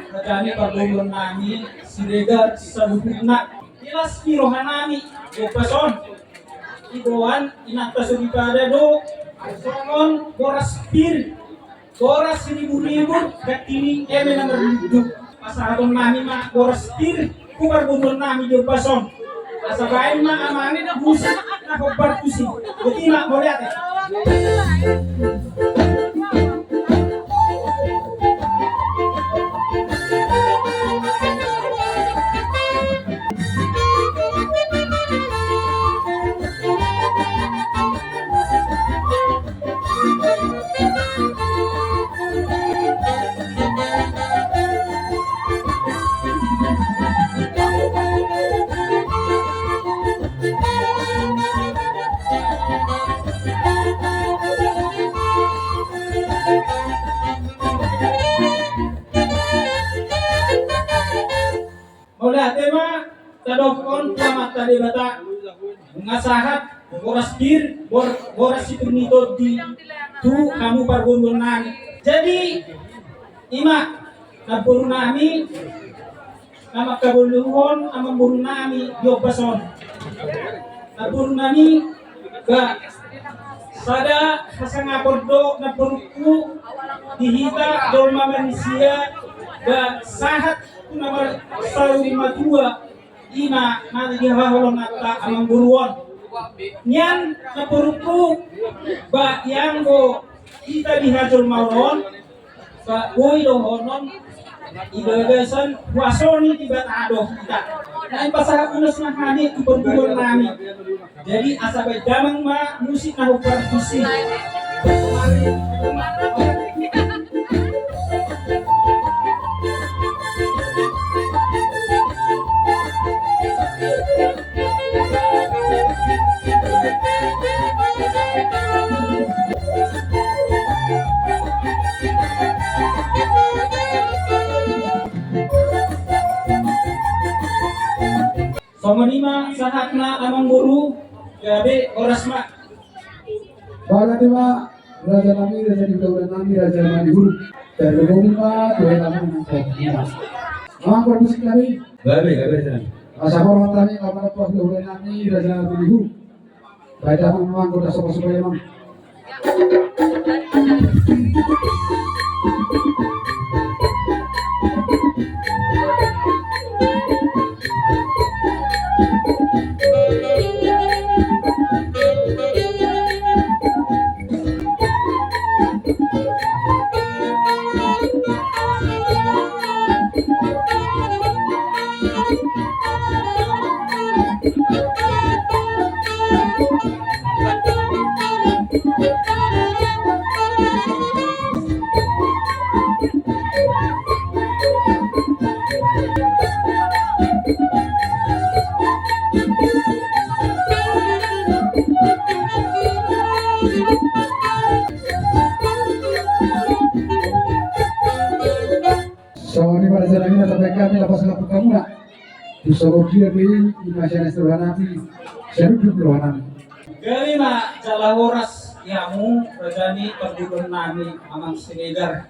Raja ni pargondon nami Siregar saluhutna. Di las ni roha nami di ombas on. Iboan inanta soripada do songon boras pir. Boras siriburibu, gantini eme na marlundu. Pasahaton nami ma boras pir tu pargondon nami di ombas on. Asa baen ma amang musik na hombar tusi. Botima, mauliate. Mauliate ma tadokkon tu Amanta Debata. Nunga sahat boras pir, bor-, boras sipir ni tondi tu hamu pargondon nami. Jadi ima namboru nami na mangkaboruhon amangboru nami di ombas on. Namboru nami, ba sada hasangapon do namborungku di hita jolma manisia, ba sahat tu na marsaur matua. Ima na dihaholongan ta amangboru on. Nian namborungku, ba ianggo hita di hajolmaon on, ba boi dohonon di bagasan huaso ni Debata do hita. Naeng pasahat ulos na hami tu pargondon nami. Jadi asa baen damang ma musik na hombar tusi. Songon i ma sahatna amangboru, gabe horas ma. Baen ma raja nami, raja ni hulahula nami, raja nami guru. Terlebih ma tu hela nami. Amang parmusik nami. Gabe, gabe, raja nami. Asa hormat nami, amang parhulahula nami, raja nami guru. Baen damang ma, anggo na so pasupasu ma. Songon i ma raja nami, na tabaen hami lapas lampu hamuna. Tu songon dia pe i, ima sian es roha nami, sian ujung roha nami. Gabe ma jala horas di hamu raja ni pargondon nami amang Siregar.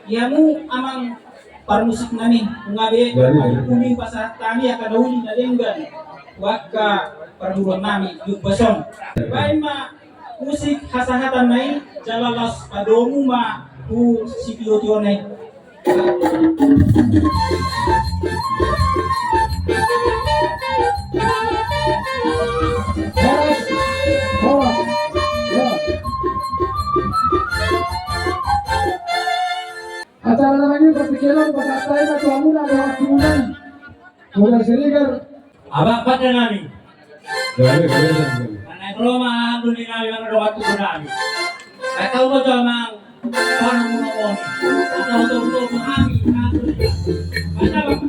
Di hamu amang parmusik nami, nunga be, gabe, gabe, pasahat hami angka na uli na denggan tu angka pargondon nami di ombas on. Baen ma musik hasahatan na i, jala laos padomu ma tu sitiotio na i. Acara na mangihut partingkian, pasahat hami ma tu hamuna, tu hamuna. Mula Siregar. Abang pande nami. Gabe, gabe, gabe. Mana yang rumah, dunia nami, mana doa tu nami. Kata ulo jamang, baru mau ngomong. Kata ulo, ulo, kami, kami. Mana, Bang?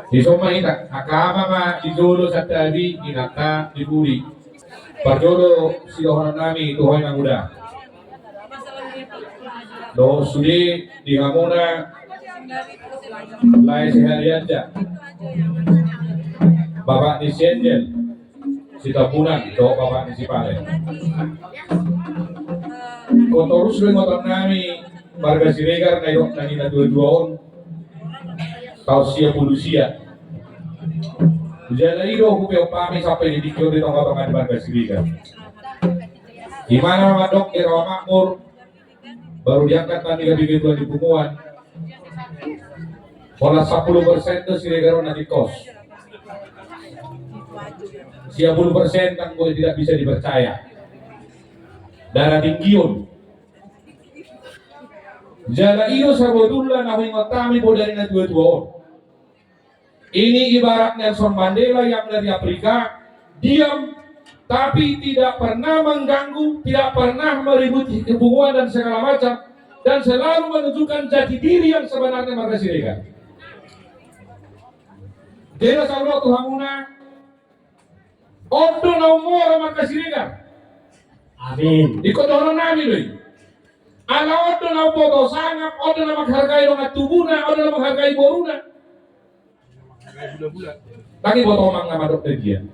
Dison ma hita, angka ama ma di jolo santabi, inanta di pudi. Parjolo sidohonon nami tu ho inanguda. Dohot sude di hamuna lae si Harianja, bapak ni si Angel Sitambunan dohot bapak ni si Pale. Ingkon torus do ingoton nami marga Siregar na didok na ni na dua-dua on. Taon sia pulu sia. Jala i do hupeop hami sampe di tingki on di tonga-tonga ni marga Siregar. Di mana mandok di rawa makmur, baru diangkat nami gabe ketua di punguan. Holan sampulu persen do Siregar on na tingkos. Sia pulu persen nang boi tidak bisa dipercaya. Darah tinggi on. Jala i do sabotulna na huingot hami bodari na dua-dua on. Ini ibarat Nelson Mandela yang dari Afrika, diam, tapi tidak pernah mengganggu, tidak pernah meribut hubungan dan segala macam, dan selalu menunjukkan jati diri yang sebenarnya marga Siregar. Jadi, saudara tu hamuna, on do na ummoa marga Siregar. Amin. Ingkon dohonon nami do i. Ala on do na umboto sangap, on do na manghargai dongan tubuna, on do na manghargai boruna. Lagi boto mang nama dok dia.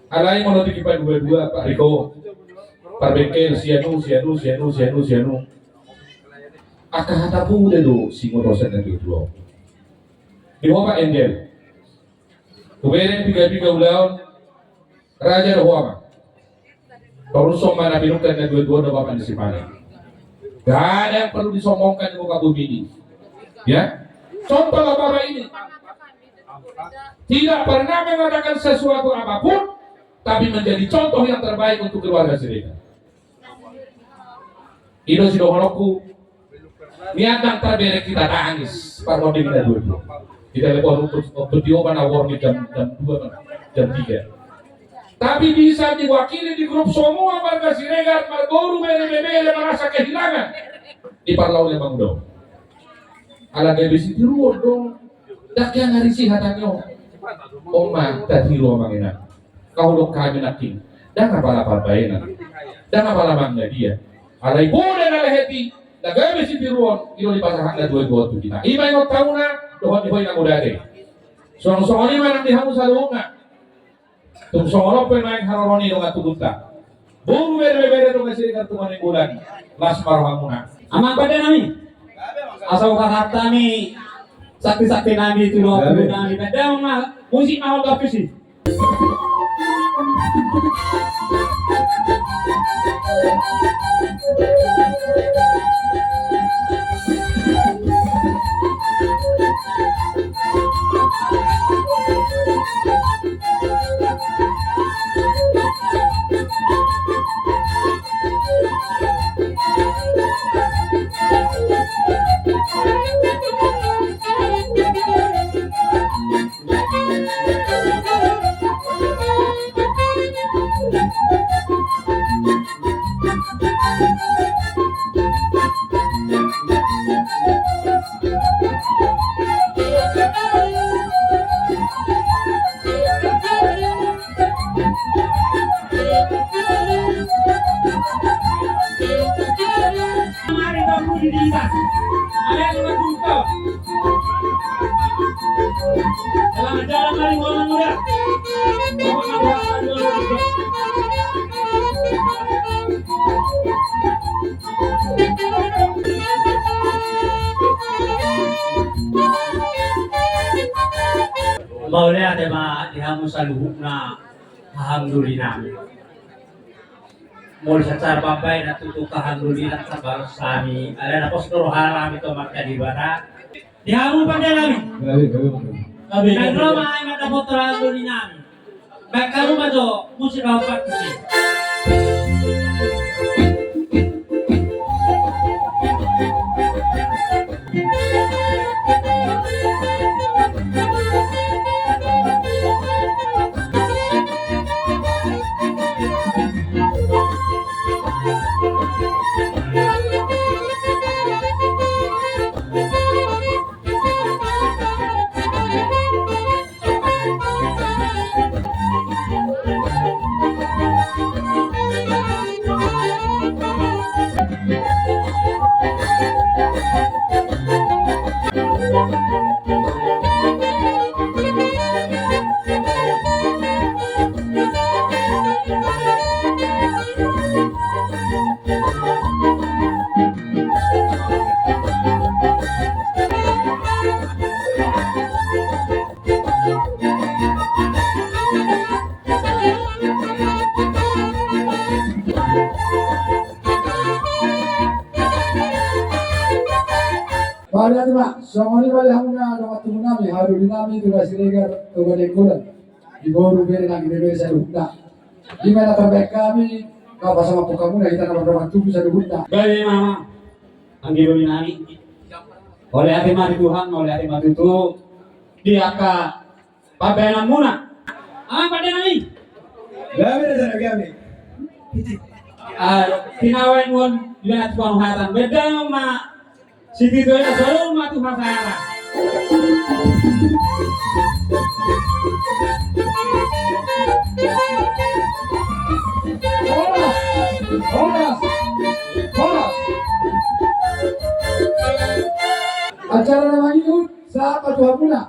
Alai molo tingki padua-dua, Pak Riko, parbengkel sianu, sianu, sianu, sianu, sianu. Angka hata pule do singotosan na dua-dua. Di ho Pak Angel. Hubereng piga-piga ulaon, raja do ho amang. Torus songon na pinungka na dua-dua do bapak ni si Pale. Gak ada yang perlu disombongkan di muka bumi ini. Ya, contohlah bapak ini. Tidak pernah mengatakan sesuatu apapun, tapi menjadi contoh yang terbaik untuk keluarga Siregar. I do sidohononku. Nian ndang taberek hita tangis parmonding na dua-dua. Hita lepon untuk obat di obat na warni jam, jam dua, jam tiga. Tapi bisa diwakili di grup semua marga Siregar, marboru, bere, bebere, merasa kehilangan. Di parlau le mangudo. Ala gabe sitiruon do. Ndang hea na risi hata ni on. Oma tatiru amang inang. Kau dok hami nangkin. Ndang apala parbaenan. Ndang apala mangadia. Alai poda na lehet i, na gabe sitiruon, i do dipasahat na dua-dua tu hita. I ma ingot hamuna, dohot di ho inanguda ate. Songon-songon i ma nang di hamu saluhutna. Tung songon on pe naeng haroro ni dongan tubunta. Boru bere-bere dongan Siregar tu Manungkulan. Las ma rohamuna. Amang pande nami. Asa hupasahat hami sakti-sakti nami tu dongan tubu nami. Pande amang ma. Musik ma on baptis i. Mauliate ma di hamu saluhutna. Alhamdulillah. Molo secara pambahenan tutu alhamdulillah sabar sami. Alana pos do roha nami tu Amanta Debata. Di hamu pande nami. Nang ro ma ai mandapothon alhamdulillah nami. Baen hamu ma jo musik na opat musik. Mauliate ma, songon i ma di hamuna dongan tubu nami, haha doli nami, Toga Siregar, Toga Nainggolan. Di boru, bere nang di bere saluhutna. Di ma na tarbahen hami, na pasahat tu hamuna, hita na mardongan tubu saluhutna. Bae ma, anggi doli nami. Mauliate ma di Tuhan, mauliate ma tutu. Di angka pambahenanmuna. Amang pande nami. Gabe da sana gabe. Ah, tinawen mon di mana tu panuhatan. Beda ma. Sititi ena solo ma tu hasara. Horas, horas, horas. Acara na mangihut, sahat ma tu hamuna.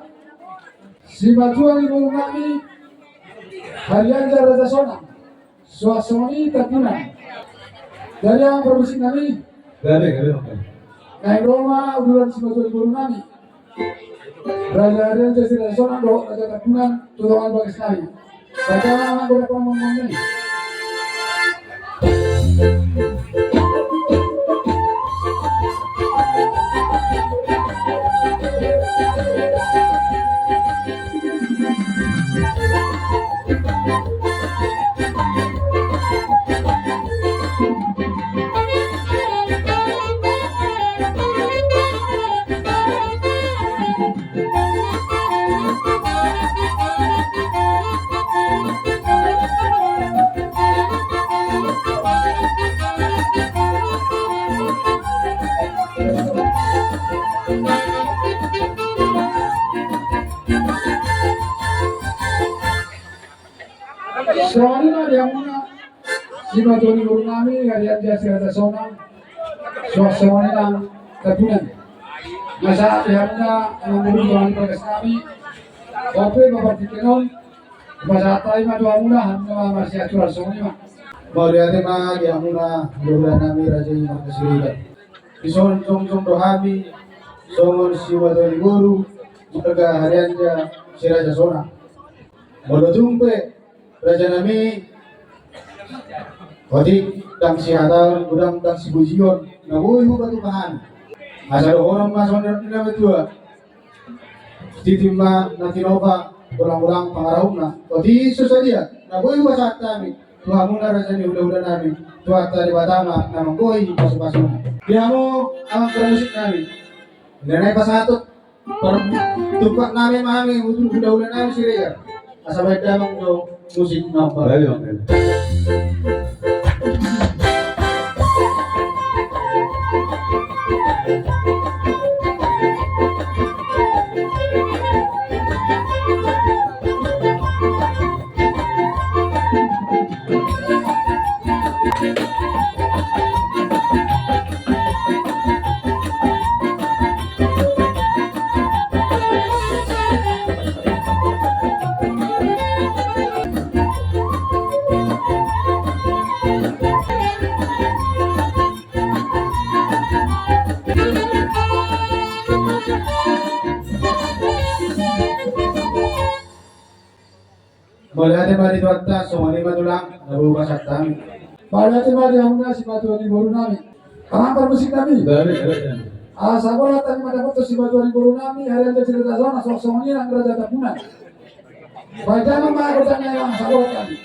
Simatua ni boru nami, Harianja Raja Sonang. Suang songon i Tampunan. Jadi amang parmusik nami. Gabe, gabe, gabe. Naeng ro ma udulan simatua ni boru nami. Raja Harianja si Raja Sonang dohot Raja Tampunan, tu tonga ni bagas nami. Baca ma amang godang pamangmang nami. Songon i ma di hamuna, simatua ni boru nami, Harianja si Raja Sonang, suang songon i nang Tampunan. Masa di hamuna, amang boru, tonga ni bagas nami, ope ma partingkian on, masa tai ma tu hamuna, hamuna ma marsiaturan songon i ma. Mauliate ma di hamuna, boru nami Raja i marga Siregar. Dison jongjong do hami, songon simatua ni boru, marga Harianja si Raja Sonang. Molo tung pe, raja nami, otik ndang sihataon, godang ndang sipujion, na boi hupatumpa hami. Asa dohonon ma songon na matua. Sititi ma na tinopa, golang-golang pangarahutna. Otik so sadia, na boi hupasahat hami tu hamuna raja ni hulahula nami, Tuhanta Debata ma na manggohi pasu-pasuna. Di hamu amang parmusik nami. Inda nai pasahaton. Partumpak nami ma hami, udur hulahula nami Siregar. Asa baen damang jo musik na hombar. Baik, oke. Mauliate ma di Tuhanta, songon i ma tulang, na boi hupasahat hami. Mauliate ma di hamuna simatua ni boru nami. Amang parmusik nami. Baik, baik, baik. Asa bolon hami mandapothon simatua ni boru nami, Harianja si Raja Sonang, suang songon i nang Raja Tampunan. Baen damang ma godang nai, amang, asa bolon hami.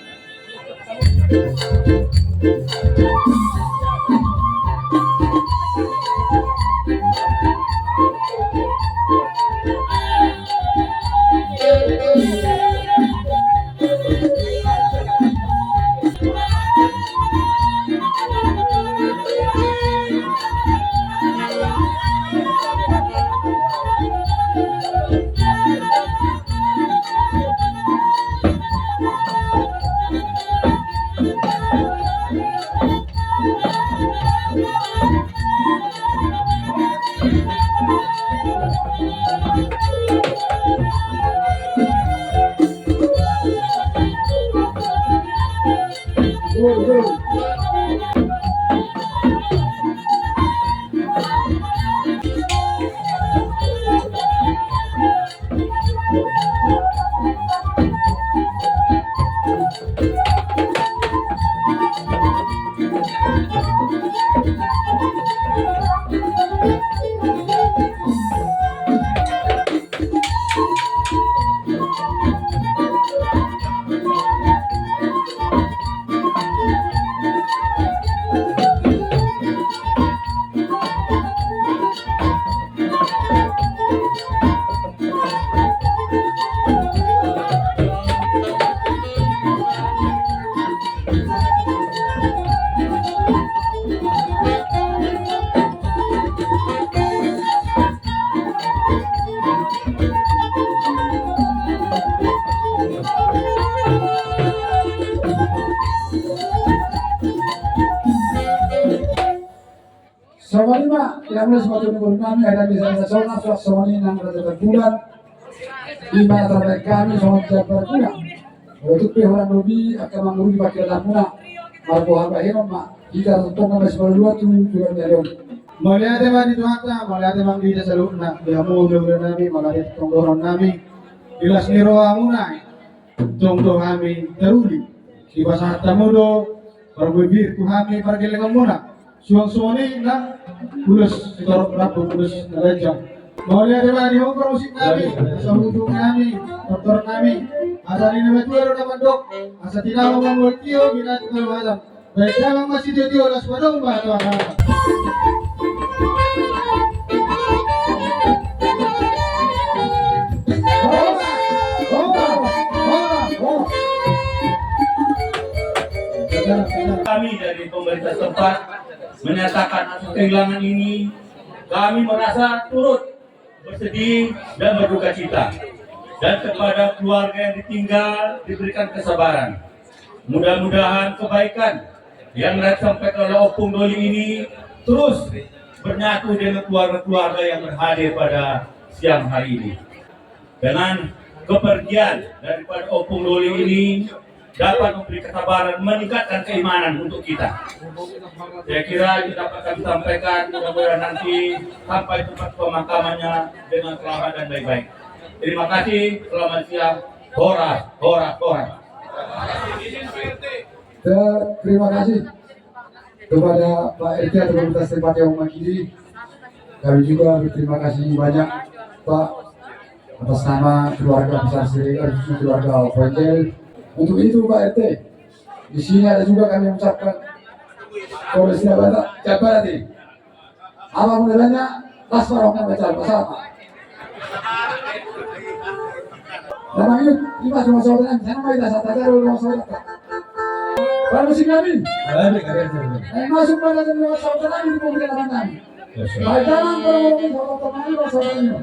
Songon i ma, yang lu sepatu nunggu nami, ada di sana, songon, songon i nang Raja Bulan. Di mana terbaik kami, songon Jabar Bulan. Untuk pe hurang lobi, angka mangurung di pakiran muna. Margo haba henon ma, hita tongtong nama sepuluh dua tu, juga nyarion. Mauliate ma di Tuhanta, mauliate ma di hita saluhutna, di hamu hula-hula nami, mauliate tonggoron nami. Di las ni roha muna. Tong do hami taruli, dipasahat hamu do parbue pir tu hami pargellengon muna. Suang songon i nang ulos sitorop rambu ulos na ganjang. Mauliate ma di hongkor musik nami, asa hujung nami, tortor nami. Asa ni na matua do na mandok, asa tinama mamoltio binati paluhatan. Baik, damang masitio-tio, las padong ma tu angka. Kami dari pemerintah setempat menyatakan atas kehilangan ini, kami merasa turut bersedih dan berduka cita. Dan kepada keluarga yang ditinggal diberikan kesabaran. Mudah-mudahan kebaikan yang disampaikan oleh Ompung Doli ini terus bernyatu dengan keluarga-keluarga yang berhadir pada siang hari ini. Dengan kepergian daripada Ompung Doli ini, dapat memberi kesabaran, meningkatkan keimanan untuk kita. Saya kira itu dapat kami sampaikan, mudah-mudahan nanti sampai tempat pemakamannya dengan selamat dan baik-baik. Terima kasih, selamat siang. Horas, horas, horas. Ya, terima kasih kepada Pak R T atau pemerintah setempat yang mewakili. Kami juga berterima kasih banyak, Pak, atas nama keluarga besar Siregar, khususnya keluarga Opo Angel. Untuk itu, Pak R T, di sini ada juga kami mengucapkan, kalau istilah Batak, jabar hati. Apa modelnya? Las ma rohangna baca Almasama. Nama ini, ini pas rumah saudara, sana mai dasar tajar rumah saudara. Permisi kami. Kami, kami, kami. Eh, masuk pada rumah saudara di mobil anak kami. Baik, jangan kalau mau rumah saudara ini.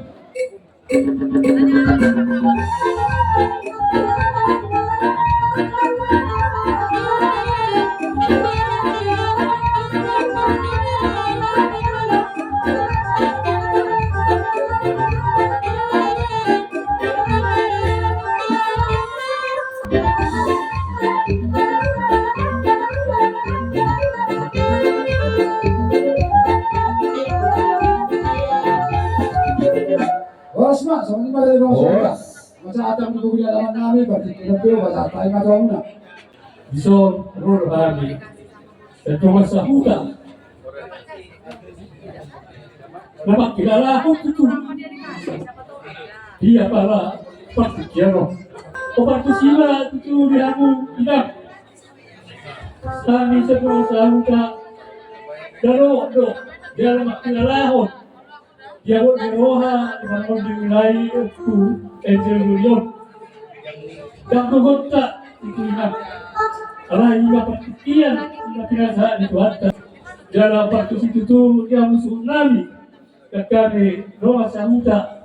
Horas ma, songon i ma dari dongan sahuta. Horas. Masa atam di kuburan anak nami, berarti kita tuh, masa atam lima tahun na. Dison ro hami. Tentu masa huta. Nama kilala aku tutu. Dia pala, pasti kiano. Obat kusila tutu di aku, tidak. Sami sebuah sahuta. Daro, do. Dia lemak kilalahon. Dia buat di roha, di mana di wilayah itu, Angel Julion. Yang dohot tak, itu ingat. Alai ia partikian, ia pinasahat di Tuhanta. Dalam waktu situ tu, dia musuh nami. Kami, doa sahuta.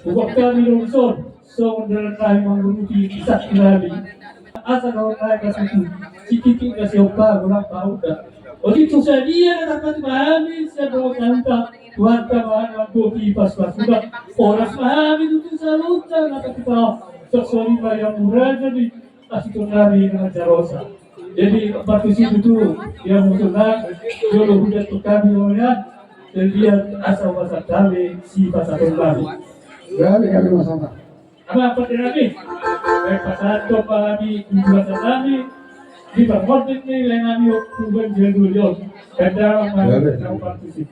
Buat kami dongsor, songon dalan nami mangurupi kisah nami. Asa dohot nai kasitu, sititik kasi opa, golang pauda. Otik tu sadia, kata kami, siap doa sahuta. Tuhanta ma na mamboan pasupasu. Horas ma hami tutu saluhutna na tatipa on. Songon i ma di hamu raja ni pasupasu nami na manjarousa. Jadi, partusi tutu, ia mungkin jolo hujaha tu hami on, ya. Jadi, asa upasahat hami sipasahaton nami. Jadi, hami masalah. Amang pande nami, baen pasahaton ma hami tu upasahat nami, di pangordik ni lae nami, Tuan Jendul Yon. Kendang ma hami, partusi.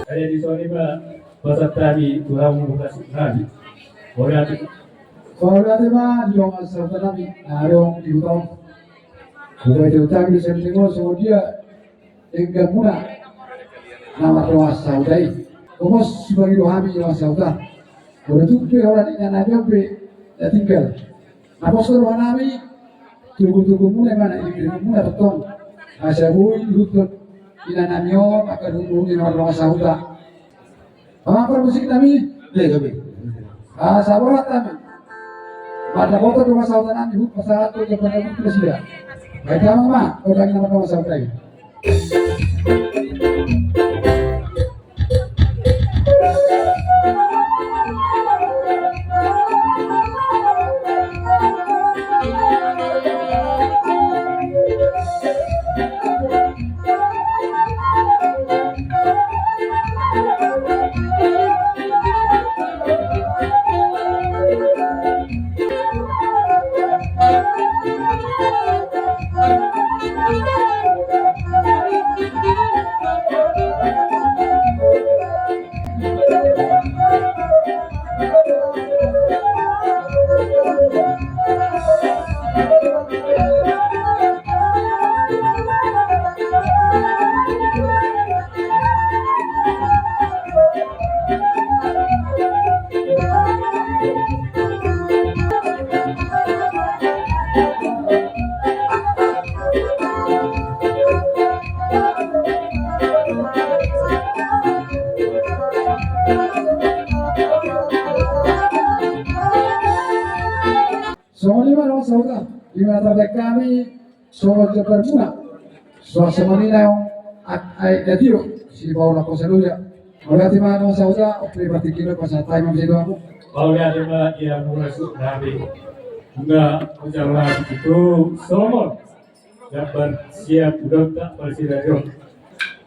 Jadi, di sini, Pak, pasahat hami tu hamu, pasahat hami. Mauliate. Mauliate ma di dongan sahuta nami na adong di huta on. Buka itu utang di sini, songon dia. Denggan muna na mardongan sahuta i. Pogos subagi do hami dongan sahuta. Molo tung pe holan inanami on pe na tinggal, na pos do rohanami, tugu-tugu muna i ma na iring-iring muna tongtong. Asa boi ihuthon inanami on angka duhut-duhut ni na mardongan sahuta. Amang parmusik nami. Iya, gabe. Ah, saborat nami. Mardapotan dongan sahuta nami, hupasahat tu dongan sahuta nami, tu nasida. Baik, amang ma, dongan na mardongan sahuta i. Songon i ma dongan sahuta, di mana tarbaen hami songon jambar muna. Suang songon i na aek na tio sipaulak hosa loja. Mauliate ma dongan sahuta, ope partingkian on pasahat hami ma muse tu hamu. Mauliate ma di hamu rasuk nami. Nunga manjalo hami tu songon jambar sian ulaonta parsiranjon.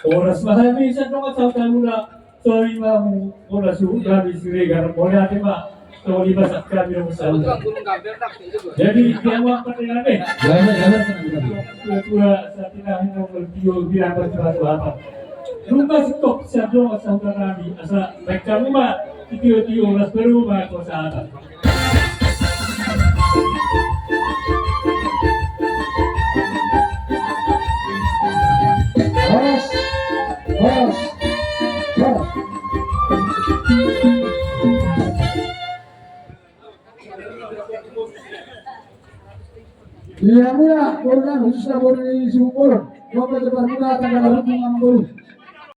Horas ma hami sian dongan sahuta muna, songon i ma hamu horas tu hami Siregar, mauliate ma. Songon i ma sahat hami dongan sahuta. Jadi, di hamu amang pande nami. Tua-tua, sahat hami nomor tio, bilang batu-batu apa. Nunga singkop sian dongan sahuta nami, asa baen hamu ma tio-tio, las baru ma kosata. Horas, horas, horas. Ia muna, boru nami, khususna boru ni Sibuk Bolon. Lomba jambar muna, tanggal na rupung amang boru.